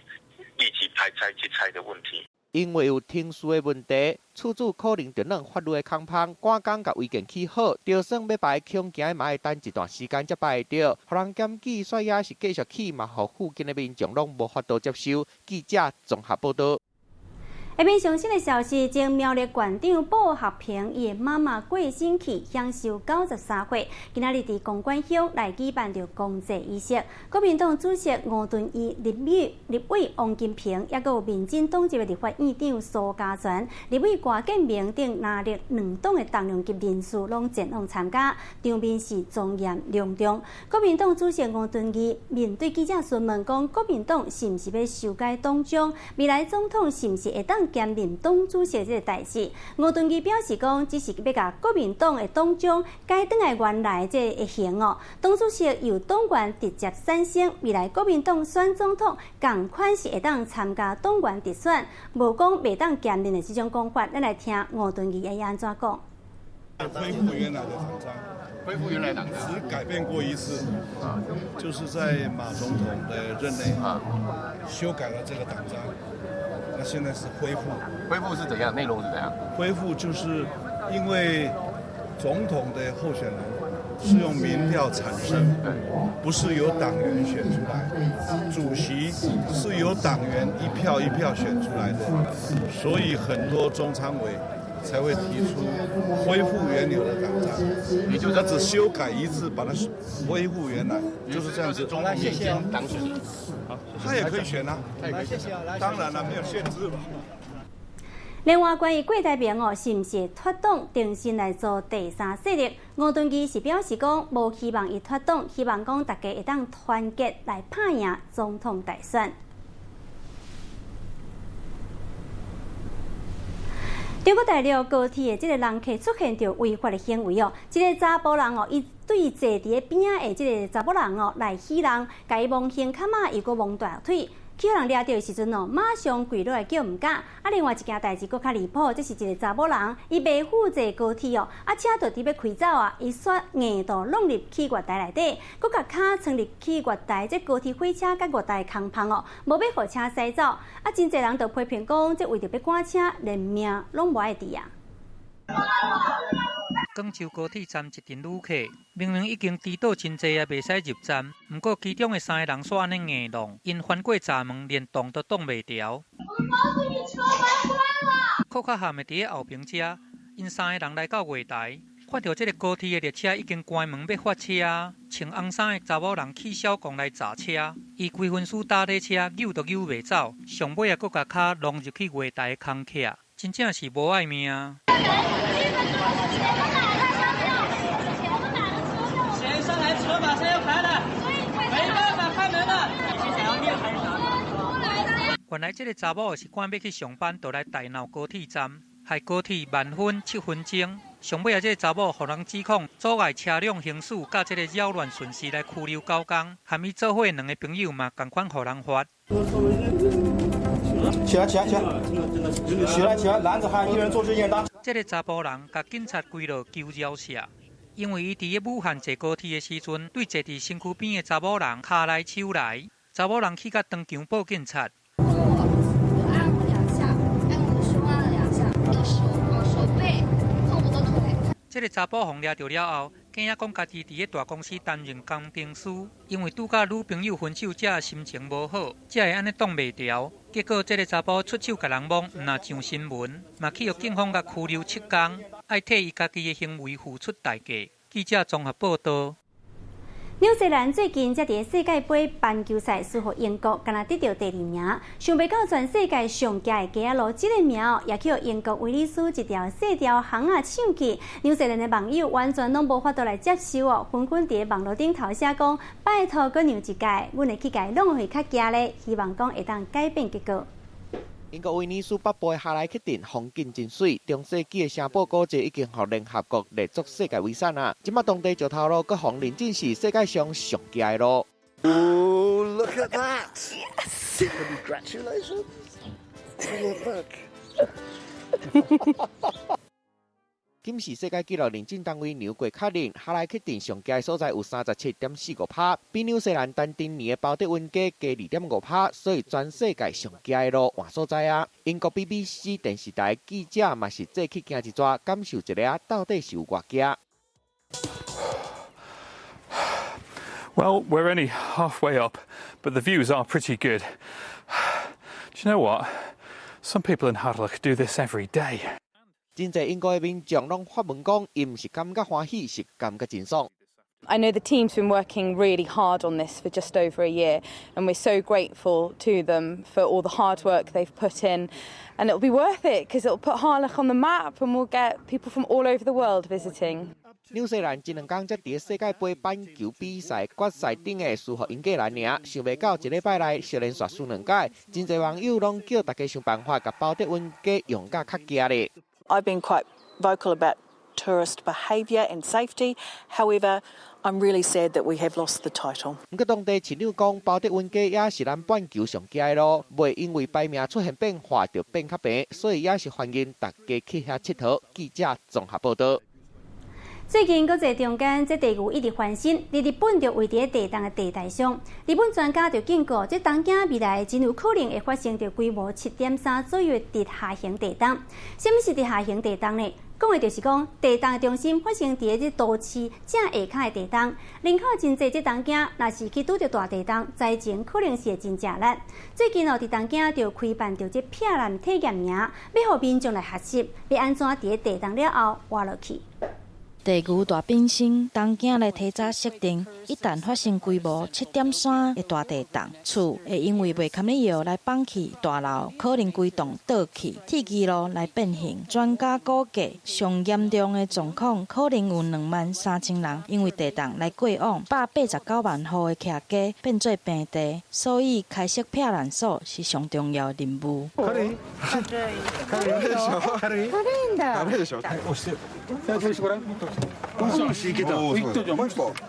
立即排拆去拆的問題。因為有程序的問題，厝主可能著攏法律的空縫，趕工共違建起好，就算欲排恐驚嘛愛等一段時間才排會著。予人檢舉，煞也是繼續起，嘛予附近的民眾攏無法度接受。記者綜合報導。下面上新的消息，前苗栗縣長布學平伊的媽媽過身去，享壽93歲。今仔日佇公館鄉來舉辦著公祭儀式。國民黨主席吳敦義、立委王金平，抑閣有民進黨籍的立法院長蘇嘉全、立委郭建明等藍綠兩黨的重量級人士攏前往參加，場面是莊嚴隆重。國民黨主席吳敦義面對記者詢問講，國民黨是毋是欲修改黨章？未來總統是毋是會當兼任黨主席這个代誌？吳敦義表示講，只是欲共國民黨的黨章改轉來原來這个形哦。黨主席由黨員直接產生，未來國民黨選總統仝款是會當參加黨員直選，無講袂當兼任的這種講法。咱來聽吳敦義會按怎講。恢復原來的黨章，恢復原來黨章，只改變過一次，就是在馬總統的任內修改了這個黨章。那現在是恢復，恢復是怎樣？內容是怎樣？恢復就是因為總統的候選人是用民調產生，不是由黨員選出來，主席是由黨員一票一票選出來的，所以很多中常委才會提出恢復原有的黨章，也就是他只修改一次，把它恢復原來，就是這樣子。好，謝謝黨主席。他也可以選啊，他也可以選，當然了，沒有限制吧。另外，關於郭台銘哦，是毋是脫黨重新來組第三勢力？吳敦義是表示講，無希望伊脫黨，希望講大家會當團結來拍贏總統大選。中國大陸高鐵的這个人客出現著違法的行為哦，這个查埔人哦，伊對坐佇咧邊仔的這个查某人哦來戲弄，共伊摸胸坎仔，又閣摸大腿，去予人掠著的時陣哦，馬上跪落來叫毋敢。啊，另外一件代誌閣較離譜，這是一个查某人，伊袂赴坐高鐵哦，啊車就佇欲開走啊，伊煞硬度弄入去月台內底，閣共跤藏入去月台，這高鐵火車佮月台空縫哦，無欲予車駛走。啊，真濟人就批評講，這為著欲趕車，連命攏無愛佇啊。廣州高鐵站一陣旅客，明明已經遲到真濟啊，袂使入站。毋過其中的三个人煞按呢硬弄，𪜶翻過閘門，連擋都擋袂牢。閣較慘的佇咧後爿遮，𪜶三个人來到月台，看著這个高鐵的列車已經關門欲發車，穿紅衫的查某人起痟狂來閘車，伊規身軀搭咧車，扭都扭袂走，上尾啊，閣共跤弄入去月台的空隙，真正是無愛命。誰上來車馬上要開了，沒辦法開門了。你是想要命還是啥？原來這个查某是趕欲去上班，就來大鬧高鐵站，害高鐵慢分7分鐘。上尾啊，這个查某予人指控阻礙車輛行駛，佮這个擾亂順序來拘留9工，含伊做伙兩个朋友嘛仝款予人罰。起來起來起來！起來起來！男子漢一人做事一人當。這个查埔人共警察歸落求饒赦，因為伊佇咧武漢坐高鐵的時陣，對坐佇身軀邊的查某人跤來手來，查某人氣甲當場報警察。我按我兩下，按我的胸按了兩下，用手手背碰我的腿。這个查埔予掠著了後，驚仔講家己佇咧大公司擔任工程師，因為拄佮女朋友分手，才心情無好，才會按呢擋袂牢。結果這个查埔出手共人摸，毋若上新聞，嘛去予警方共拘留7工，愛替伊家己的行為付出代價。記者綜合報導。紐西蘭最近才佇世界盃排球賽輸予英國，敢若得著第二名。想袂到全世界上狭的街仔路，這个名哦，也去予英國威爾斯一條細條巷仔搶去。紐西蘭的網友完全攏無法度來接受哦，紛紛佇網路頂頭寫講：拜託，閣讓一屆，阮會去共伊弄予較狹咧，希望講會當改變結果。英國威爾斯北部的哈萊克鎮風景真媠，中世紀的城堡古蹟已經予聯合國列作世界遺產啊！這馬當地石頭路閣予認證是世界上上狹的路。 Oh, look at that! Yes! Congratulations! Look. 金氏世界紀錄認證單位量過確認，哈萊克鎮上狹的所在有37.45拍，比紐西蘭丹丁尼的包德溫街加2.5拍，所以全世界上狹的路換所在啊！英國 BBC 電視台記者嘛是做去行一逝，感受一下到底是有偌狹。 Well, we're only halfway up, but the views are pretty good. Do you know what? Some people in Harlech do this every day. 真濟英國的民眾攏發文講，𪜶毋是感覺歡喜，是感覺真爽。 I know the team's been working really hard on this for just over a year, and we're so grateful to them for all the hard work they've put in. And it'll be worth it because it'll put Harlech on the map and we'll get people from all over the world visiting. 紐西蘭這兩工才佇世界盃板球比賽決賽頂下輸予英格蘭爾，想袂到一禮拜內相連續輸兩擺，真濟網友攏叫大家想辦法共鮑德溫加用甲較行咧。 I've been quite vocal about tourist behaviour and safety. However, I'm really sad that we have lost the title. 毋過當地市長講，鮑德溫街也是咱半球上佳的路，袂因為排名出現變化就變較平，所以也是歡迎大家去遐𨑨迌。記者綜合報道。最近國際中間，這地牛一直翻新，佇日本就位佇地動的地帶上。日本專家就警告，這東京未來真有可能會發生著規模7.3左右的直下型地動。啥物是直下型地動呢？講的就是講地動的中心發生佇這都市正下跤的地動，人口真濟，這東京若是去拄著大地動，災情可能是會真正力。最近哦，佇東京就開辦著這避難體驗營，欲予民眾來學習，欲按怎佇地動了後活落去。地牛大變身，東京來提早設定，一旦發生規模7.3的大地動，厝會因為袂堪得搖來放棄大樓，可能規棟倒去，鐵支路來變形。專家估計，上嚴重的狀況可能有23,000人因為地動來過往，189萬戶的徛家變做平地，所以開設避難所是上重要的任務。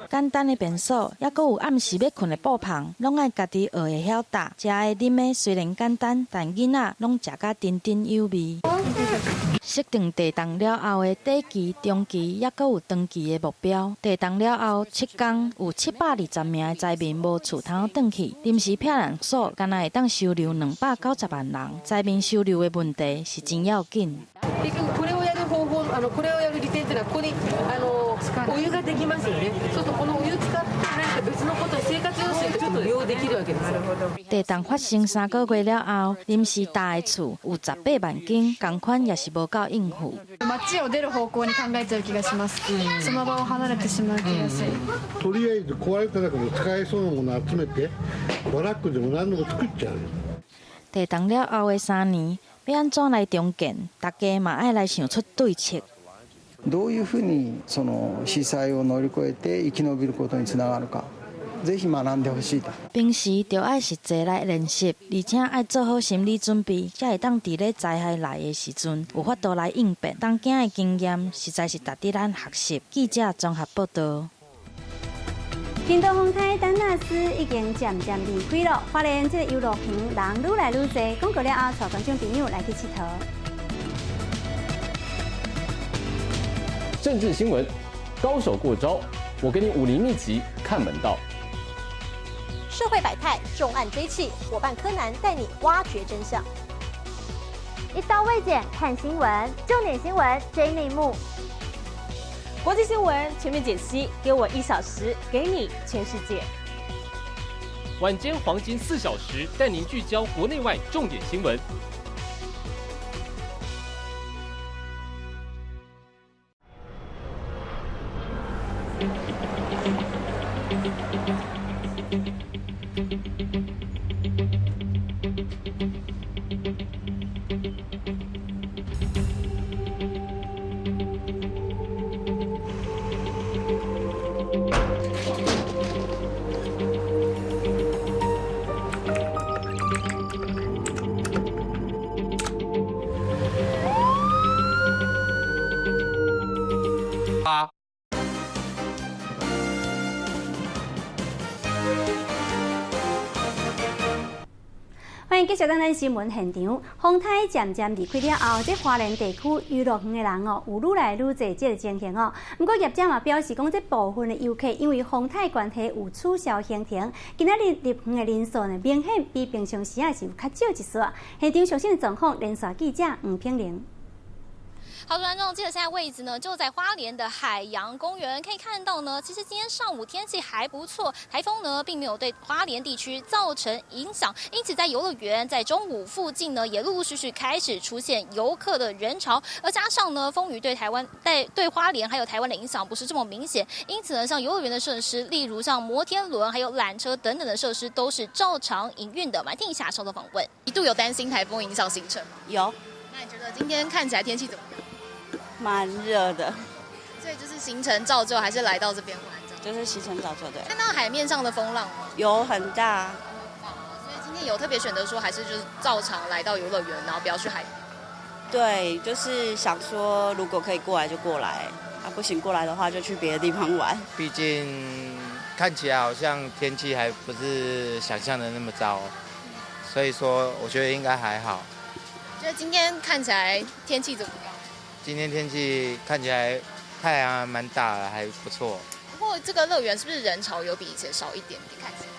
簡單的便所，猶閣有暗時欲睏的布棚，攏愛家己學會曉搭。食的、啉的雖然簡單，但囡仔攏食甲津津有味。設定地動了後的短期、中期，猶閣有長期的目標。地動了後7天，有720名的災民無厝通轉去，臨時避難所干焦會當收留290萬人。災民收留的問題是真要緊。これをやる利点っていうのはここにお湯ができますよね。そうするとこのお湯使って何か別のこと生活用水としても利用できるわけです。地動發生3個月了後，臨時搭的厝有18萬間，仝款也是無夠應付。街を出る方向に考えちゃう気がします。その場を離れてしまう気がする。とりあえず壊れた中で使えそうなもの集めて、バラックでも何でも作っちゃう。地動了後的3年。欲按怎來重建？大家嘛愛來想出對策。どういうふうにその被災を乗り越えて生き延びることにつながるか、ぜひ學んでほしいと。平時就愛實際來練習，而且愛做好心理準備，才會當佇咧災害來的時陣有法度來應變。東京的經驗實在是值得咱學習。記者綜合報道。屏東風颱丹娜絲已經漸漸離開了，花蓮這個遊樂園人愈來愈濟。廣告了後，帶觀眾朋友來去𨑨迌。政治新聞，高手過招，我給你武林秘籍看門道。社會百態，重案追緝，夥伴柯南帶你挖掘真相。一刀未剪看新聞，重點新聞追內幕。國際新聞全面解析，給我1小時，給你全世界。晚間黃金4小時，帶您聚焦國內外重點新聞。歡迎繼續轉來新聞現場。風颱漸漸離開了後，這花蓮地區遊樂園的人哦，有愈來愈濟這個情形哦。毋過業者嘛表示講，這部分的遊客因為風颱關係有取消行程，今仔日入園的人數呢，明顯比平常時仔是有較少一絲。現場最新的狀況，連線記者黃品玲。好，观众，记得现在位置呢就在花莲的海洋公园，可以看到呢，其实今天上午天气还不错，台风呢并没有对花莲地区造成影响，因此在游乐园在中午附近呢也陆陆续续开始出现游客的人潮，而加上呢风雨对台湾、对花莲还有台湾的影响不是这么明显，因此呢像游乐园的设施，例如像摩天轮还有缆车等等的设施都是照常营运的。我们来听一下稍后访问。一度有担心台风影响行程吗？有。那你觉得今天看起来天气怎么样？蛮热的，所以就是行程照旧，还是来到这边玩？就是行程照旧，对。看到海面上的风浪吗？有，很大。所以今天有特别选择说，还是就是照常来到游乐园，然后不要去海边。对，就是想说，如果可以过来就过来，啊，不行过来的话就去别的地方玩。毕竟看起来好像天气还不是想象的那么糟，所以说我觉得应该还好。觉得今天看起来天气怎么样？今天天气看起来太阳还蛮大的，还不错。不过这个乐园是不是人潮有比以前少一点点？看起来，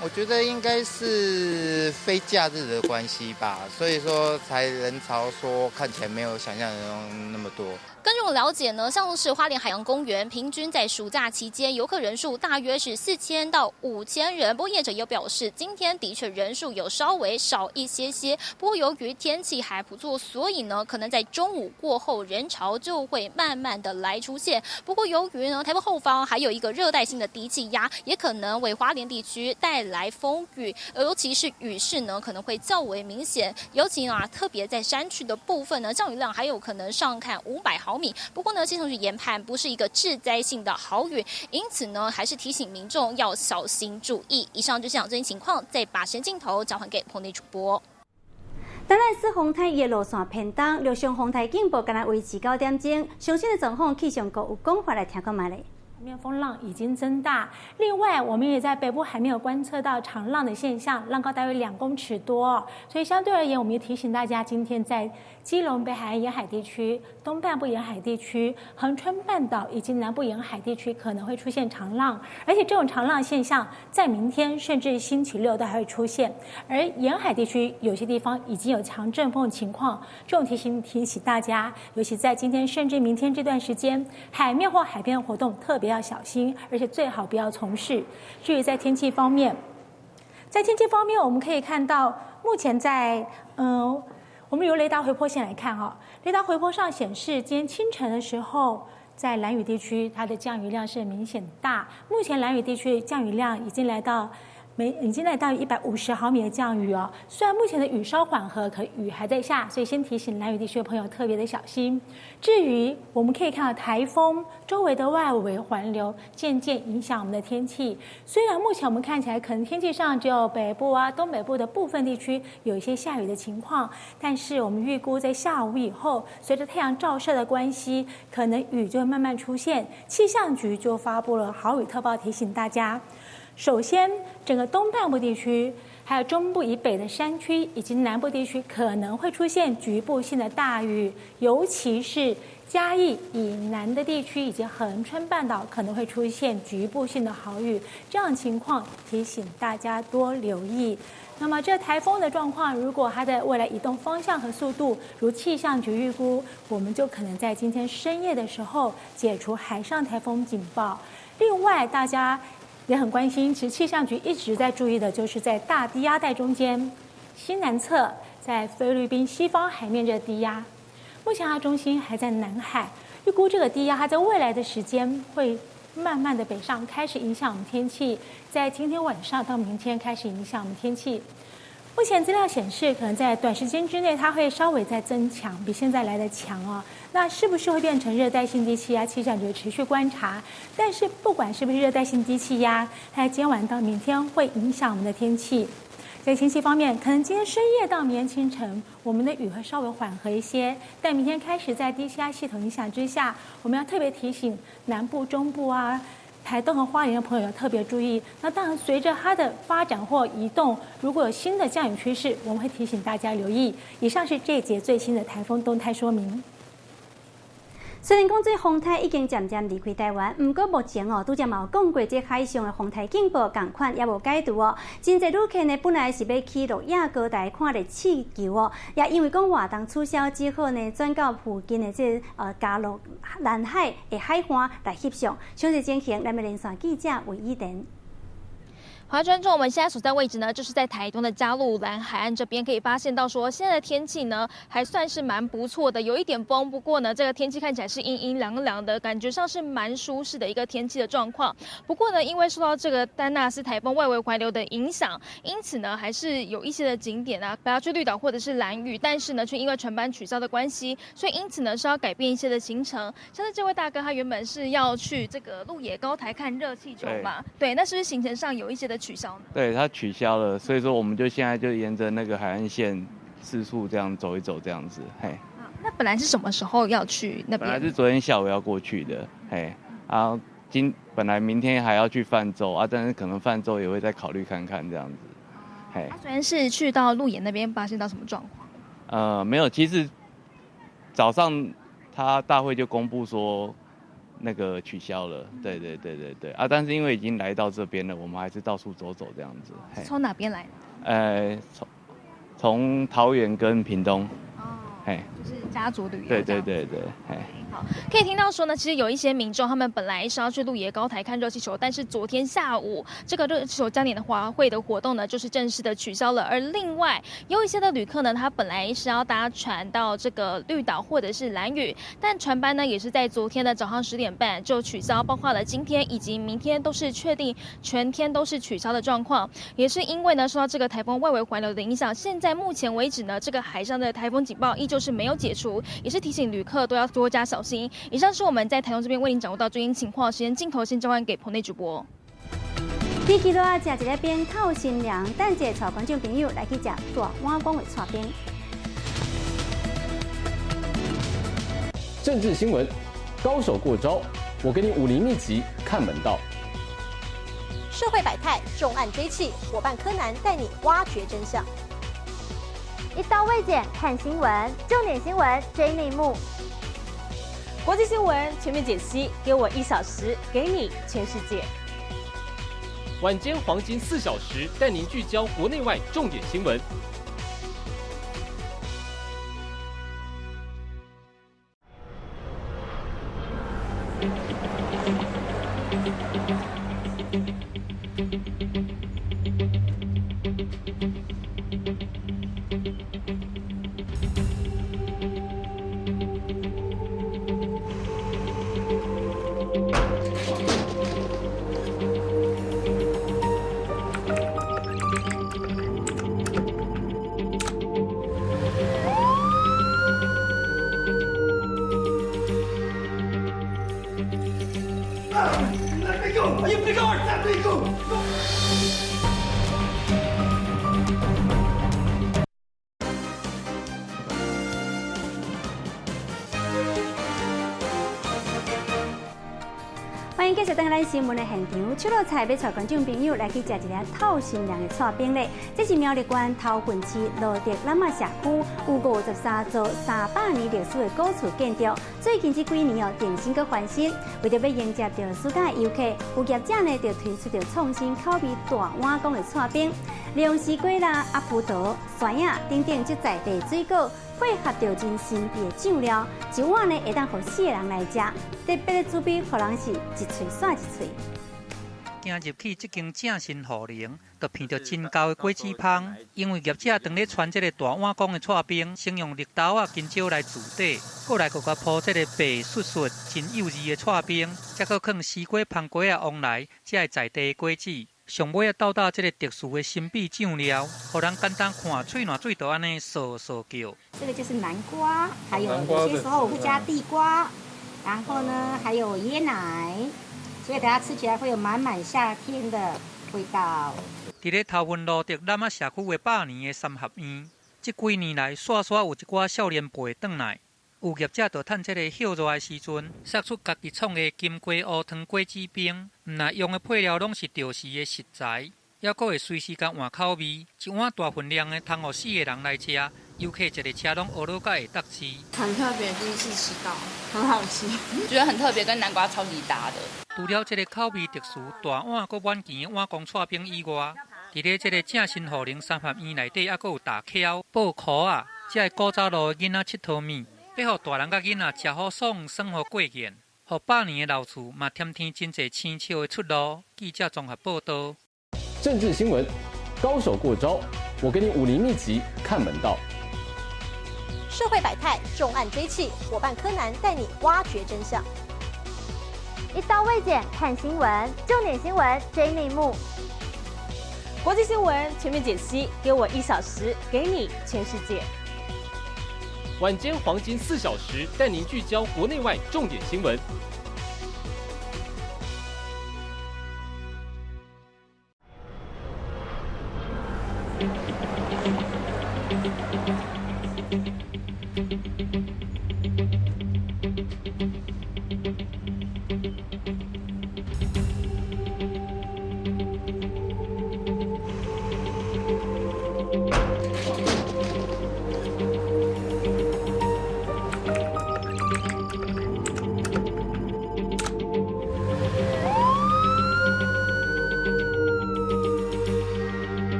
我觉得应该是非假日的关系吧，所以说才人潮说看起来没有想象中那么多。根据我了解呢，像是花莲海洋公园，平均在暑假期间游客人数大约是4000到5000人。不过业者也有表示，今天的确人数有稍微少一些些。不过由于天气还不错，所以呢，可能在中午过后人潮就会慢慢的来出现。不过由于呢，台风后方还有一个热带性的低气压，也可能为花莲地区带来风雨，尤其是雨势呢可能会较为明显。尤其呢，特别在山区的部分呢，降雨量还有可能上看500毫米。不过呢，气象局研判不是一个致灾性的豪雨，因此呢，还是提醒民众要小心注意。以上就是最新情况，再把时间镜头交还给棚内主播。台南四风台的路线偏东，陆上风台警报敢若维持9点钟。上新的状况，气象局有讲法来听看觅咧。面风浪已经增大，另外我们也在北部海面有观测到长浪的现象，浪高大约2公尺多，所以相对而言，我们也提醒大家，今天在基隆北海岸沿海地区、东半部沿海地区、恒春半岛以及南部沿海地区可能会出现长浪，而且这种长浪现象在明天甚至星期六都还会出现。而沿海地区有些地方已经有强阵风情况，这种提醒提醒大家，尤其在今天甚至明天这段时间，海面或海边活动特别要小心，而且最好不要从事。至于在天气方面，我们可以看到，目前在我们由雷达回波线来看哈，雷达回波上显示，今天清晨的时候，在兰屿地区它的降雨量是明显大。目前兰屿地区降雨量已经来到150毫米的降雨哦。虽然目前的雨稍缓和，可雨还在下，所以先提醒兰屿地区的朋友特别的小心。至于我们可以看到台风周围的外围环流渐渐影响我们的天气。虽然目前我们看起来可能天气上只有北部啊、东北部的部分地区有一些下雨的情况，但是我们预估在下午以后，随着太阳照射的关系，可能雨就会慢慢出现。气象局就发布了豪雨特报，提醒大家。首先，整个东半部地区，还有中部以北的山区以及南部地区可能会出现局部性的大雨，尤其是嘉义以南的地区以及恒春半岛可能会出现局部性的豪雨。这样情况提醒大家多留意。那么这台风的状况，如果它的未来移动方向和速度如气象局预估，我们就可能在今天深夜的时候解除海上台风警报。另外，大家也很关心，其实气象局一直在注意的，就是在大低压带中间，西南侧在菲律宾西方海面这低压，目前它中心还在南海，预估这个低压它在未来的时间会慢慢的北上，开始影响我们天气，在今天晚上到明天开始影响我们天气。目前资料显示，可能在短时间之内，它会稍微再增强，比现在来的强哦。那是不是会变成热带性低气压？气象局持续观察。但是不管是不是热带性低气压，它在今晚到明天会影响我们的天气。在天气方面，可能今天深夜到明天清晨，我们的雨会稍微缓和一些。但明天开始，在低气压系统影响之下，我们要特别提醒南部、中部啊、台东和花莲的朋友要特别注意。那当然，随着它的发展或移动，如果有新的降雨趋势，我们会提醒大家留意。以上是这一节最新的台风动态说明。雖然講這風颱已經漸漸離開台灣，毋過目前哦，拄才嘛有講過，這海上的風颱警報仝款猶無解除哦。真濟旅客呢，本來是欲去鹿野高台看熱氣球哦，也因為講活動取消，只好呢轉到附近的這嘉路蘭海的海岸來翕相。詳細情形，咱們連線記者魏以典。華觀眾，我們現在所在位置呢，就是在台東的嘉路蘭海岸這邊，可以發現到說，現在的天氣呢，還算是蠻不錯的，有一點風，不過呢，這個天氣看起來是陰陰涼涼的，感覺上是蠻舒適的一個天氣的狀況。不過呢，因為受到這個丹娜絲颱風外圍環流的影響，因此呢，還是有一些的景點啊，不要去綠島或者是蘭嶼，但是呢，卻因為船班取消的關係，所以因此呢，是要改變一些的行程。像是這位大哥，他原本是要去這個鹿野高台看熱氣球嘛，對，那是不是行程上有一些的取消呢？對，他取消了，所以說我們就現在就沿着那個海岸線四處這樣走一走，這樣子，嘿。那本來是什麼時候要去那邊？本來是昨天下午要過去的，嘿，啊，本來明天還要去泛舟啊，但是可能泛舟也會再考慮看看這樣子，嘿。昨天是去到鹿野那邊，發現到什麼狀況？沒有，其實早上他大會就公布說那個取消了，對對對對對啊！但是因為已經來到這邊了，我們還是到處走走這樣子。從哪邊來？從桃園跟屏東。哦，就是家族旅遊。對對對對，嘿。好，可以聽到說呢，其實有一些民眾他們本來是要去鹿野高台看熱氣球，但是昨天下午這個熱氣球嘉年華會的活動呢，就是正式的取消了。而另外有一些的旅客呢，他本來是要搭船到這個綠島或者是蘭嶼，但船班呢也是在昨天的早上10點半就取消，包括了今天以及明天都是確定全天都是取消的狀況。也是因為呢受到這個颱風外圍環流的影響，現在目前為止呢，這個海上的颱風警報依舊是沒有解除，也是提醒旅客都要多加小心。以上是我們在台東這邊為您掌握到最新情況。時間鏡頭先交還給棚內主播。天氣熱，食一个冰透心涼。等下帶觀眾朋友來去食大碗公的剉冰。政治新聞，高手過招，我給你武林秘籍看門道。社會百態，重案追緝，夥伴柯南帶你挖掘真相。一刀未剪看新聞，重點新聞追內幕。國際新聞全面解析，給我1小時，給你全世界。晚間黃金4小時，帶您聚焦國內外重點新聞。歡迎繼續登來咱新聞的現場，手路菜欲帶觀眾朋友來去食一个透心涼的剉冰咧。這是苗栗縣頭份市羅德楠仔社區有53座300年歷史的古厝建築，最近這幾年哦，重新閣翻新，為著欲迎接著暑假的遊客，有業者呢就推出著創新口味大碗公的剉冰，利用西瓜啦、葡萄、酸仔等等這在地水果。配合著真神秘的醬料，一碗呢會當予4個人來食。特別的滋味，予人是一喙煞一喙。行入去這間正新雨林，就闻著真厚的果子芳。因為業者當咧傳這個大碗公的剉冰，先用綠豆仔、香蕉來做底，過來閣共鋪這個白雪雪、真幼稚的剉冰，再閣放西瓜、番瓜仔、旺來，這个在地的果子。上尾仔鬥搭這個特殊的神秘醬料，予人簡單看喙瀾水就按呢嗦嗦叫。這個就是南瓜，還有有些時候我會加地瓜，然後呢還有椰奶，所以大家吃起來會有滿滿夏天的味道。佇咧頭份路德楠仔社區的百年的三合院，這幾年來，煞煞有一寡少年輩轉來，有業者就趁這個歇熱的時陣，殺出家己創的金瓜烏湯果子冰。毋但用的配料攏是著時的食材，猶閣會隨時共換口味，一碗大份量的通予4個人來食，遊客一个車攏學落甲會得市。很特別，第一次吃到，很好吃，覺得很特別，跟南瓜超級搭的。除了這個口味特殊、大碗閣滿甜的碗公剉冰以外，佇咧這個正新雨林三合院內底，猶閣有大橋、布箍仔，這个古早路的囡仔𨑨迌物，欲予大人佮囡仔食好爽，耍予過癮，予百年的老厝嘛添添真濟生笑的出路。記者綜合報導。政治新聞，高手過招，我給你武林秘籍，看門道。社會百態，重案追緝，夥伴柯南帶你挖掘真相。一刀未剪，看新聞，重點新聞追內幕。國際新聞全面解析，給我一小時，給你全世界。晚間黃金4小時，帶您聚焦國內外重點新聞。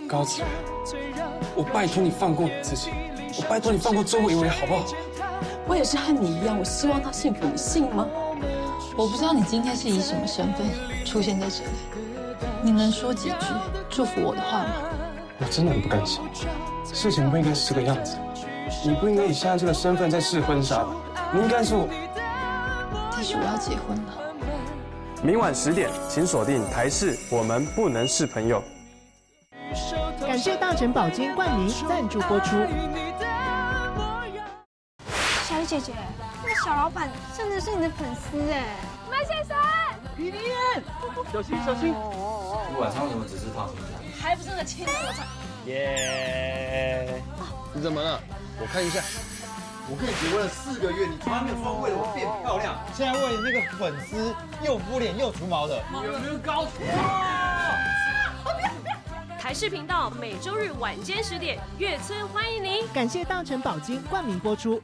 高子，我拜托你放過你自己，我拜托你放過周維維，好不好？我也是和你一樣，我希望他幸福，你信嗎？我不知道你今天是以什麼身份出現在這裡，你能說幾句祝福我的話嗎？我真的很不甘心，事情不應該是這個樣子，你不應該以現在這個身份在試婚紗的，你應該是我。但是我要結婚了。明晚10點，請鎖定台視《我們不能是朋友》。感謝大成寶金冠名贊助播出。小雨姐姐，那個小老闆真的是你的粉絲哎！麥先生，皮皮，小心小心！你晚上為什麼只吃燙青菜？還不是那個青蘿菜。耶！你怎麼了？我看一下。我跟你結婚了4個月，你從來沒有說為了我變漂亮，現在為了那個粉絲又敷臉又除毛的，你有沒有搞錯？台視頻道每周日晚間10點，月村歡迎您。感謝大成寶金冠名播出。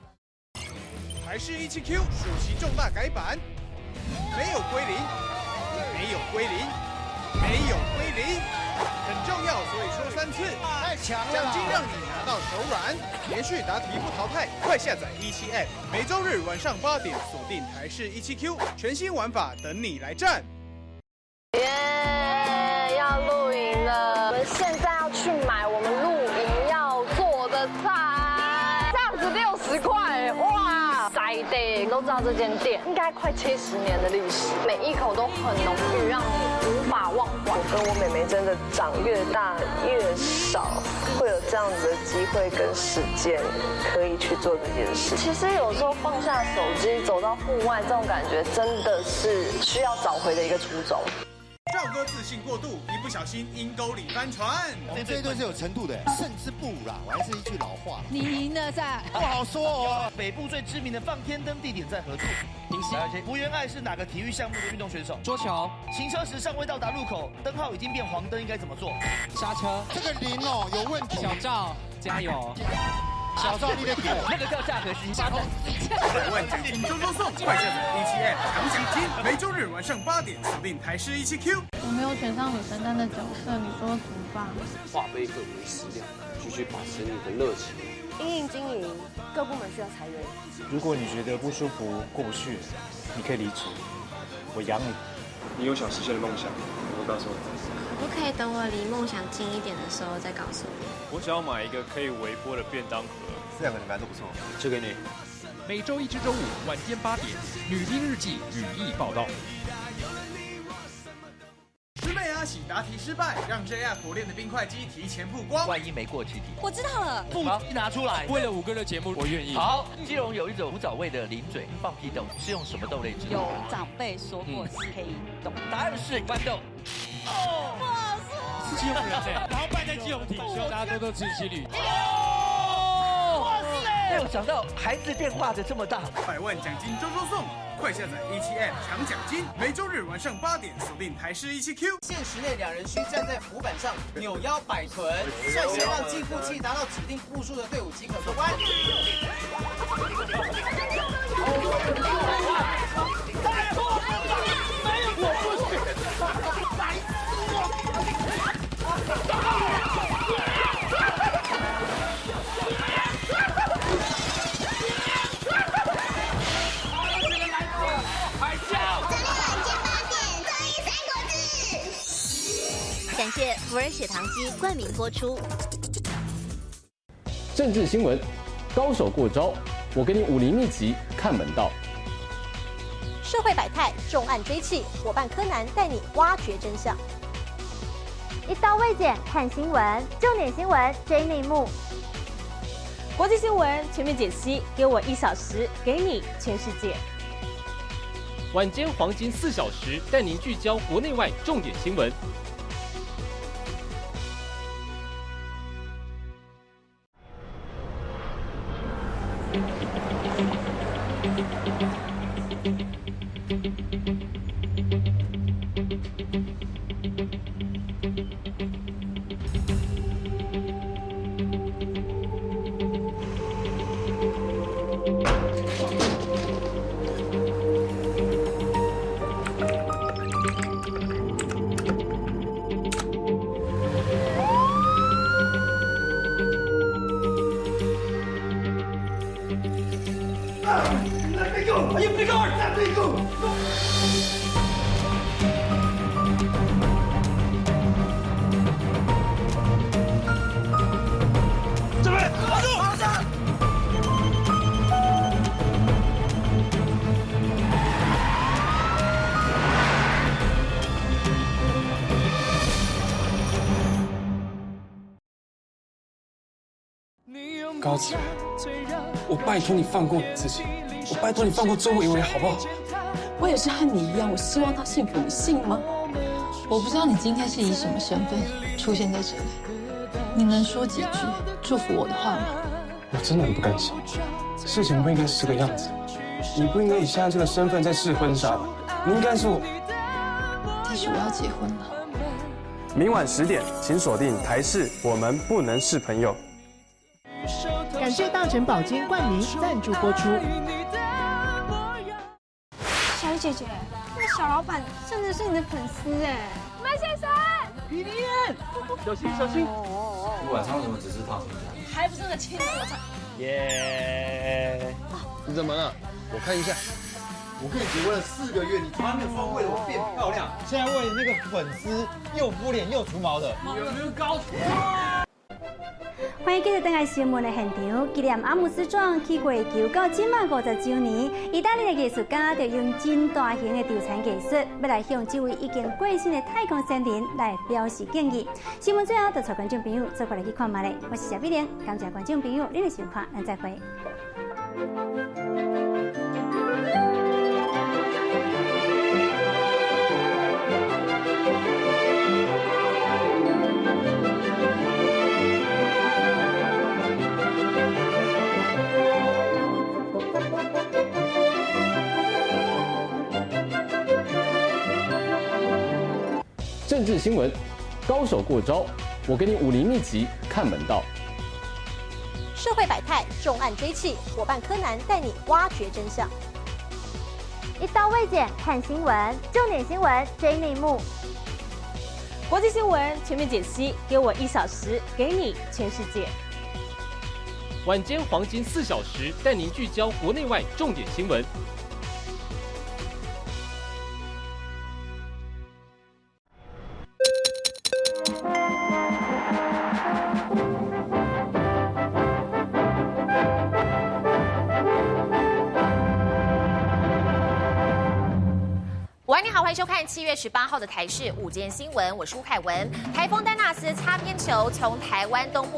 台視17Q 暑期重大改版，沒有歸零，沒有歸零，沒有歸零，很重要，所以說3次。太強了！獎金讓你拿到手軟，連續答題不淘汰，快下載17 App，每周日晚上8點鎖定台視17Q，全新玩法等你來戰。耶，要露營了！我們現在要去買我們露營要做的菜，這樣子60塊，哇！在地都知道這間店應該快70年的歷史，每一口都很濃郁，讓你無法忘懷。我跟我妹妹真的長越大越少會有這樣子的機會跟時間可以去做這件事。其實有時候放下手機走到戶外，這種感覺真的是需要找回的一個初衷。趙哥自信過度，一不小心陰溝裡翻船。我們這一隊是有程度的，勝之不武啦，我還是一句老話。你贏了噻，不好說哦。北部最知名的放天燈地點在何處？平溪。福原愛是哪個體育項目的運動選手？桌球。行車時尚未到達路口，燈號已經變黃燈，應該怎麼做？剎車。這個零哦有問題。小趙加油。小趙你的那個叫價格新。百萬獎金周周送，快下載17 App 搶獎金，每周日晚上8點鎖定台視17Q。我沒有選上你承擔的角色，你說怎麼辦？化悲憤為食量，繼續保持你的熱情。因應經營，各部門需要裁員。如果你覺得不舒服、過不去，你可以離職，我養你。你有想實現的夢想，你會告訴我。可不可以等我離夢想近一點的時候再告訴你？我想要買一個可以微波的便當盒。這兩個你們都不錯，這給你。每周一至周五晚間8點，《女兵日記》女藝報道。師妹啊，阿喜答题失败，让 JR 苦练的冰块机提前曝光。万一没过七题，我知道了，不拿出来。为了五哥的节目，我愿意。好，基隆有一种古早味的零嘴放屁豆，是用什么豆类制？有长辈说过是黑豆，答案是豌豆。哦，哇塞，是基隆人哎，然后败在基隆体，希望大家多多支持西旅。哇塞，没有想到孩子变化的这么大，百万奖金周周送。快下载17 App 抢奖金，每周日晚上8点锁定台视17 Q。限时内两人需站在浮板上扭腰摆臀，率先让计步器达到指定步数的队伍即可过关。太过分了！没有，我不行，白痴！感谢福尔血糖机冠名播出。政治新闻，高手过招，我给你武林秘籍看门道。社会百态，重案追缉，伙伴柯南带你挖掘真相。一刀未剪看新闻，重点新闻追内幕。国际新闻全面解析，给我1小时，给你全世界。晚间黄金4小时，带您聚焦国内外重点新闻。高子，我拜托你放过你自己，我拜托你放过周维维，好不好？我也是和你一样，我希望他幸福，你信吗？我不知道你今天是以什么身份出现在这里，你能说几句祝福我的话吗？我真的很不甘心，事情不应该是这个样子，你不应该以现在这个身份在试婚纱的，你应该是我。但是我要结婚了。明晚10点，请锁定台视《我们不能是朋友》。感谢大成宝金冠名赞助播出。小雨姐姐，那个小老板甚至是你的粉丝哎！麦先生，皮皮，小心小心！你晚上为什么只吃烫青菜？还不是那个青菜。耶！你怎么了？我看一下。我跟你结婚了4个月，你从来没有说为了我变漂亮，现在为了那个粉丝又敷脸又除毛的，你有没有搞错？欢迎继续回来新闻的现场，纪念阿姆斯壮去月球到这马50周年，意大利的艺术家就用真大型的地毯艺术，欲来向这位已经过身的太空先人来表示敬意。新闻最后，就带观众朋友做过来去看觅咧。我是谢美玲，感谢观众朋友您的收看，咱再会。政治新闻，高手过招，我给你武林秘籍看门道。社会百态，重案追缉，伙伴柯南带你挖掘真相。一刀未剪看新闻，重点新闻追内幕。国际新闻全面解析，给我1小时，给你全世界。晚间黄金4小时，带您聚焦国内外重点新闻。晚你好，欢迎收看7月18號的台視午間新聞，我是吳凱文。颱風丹娜絲擦邊球，從台灣東部。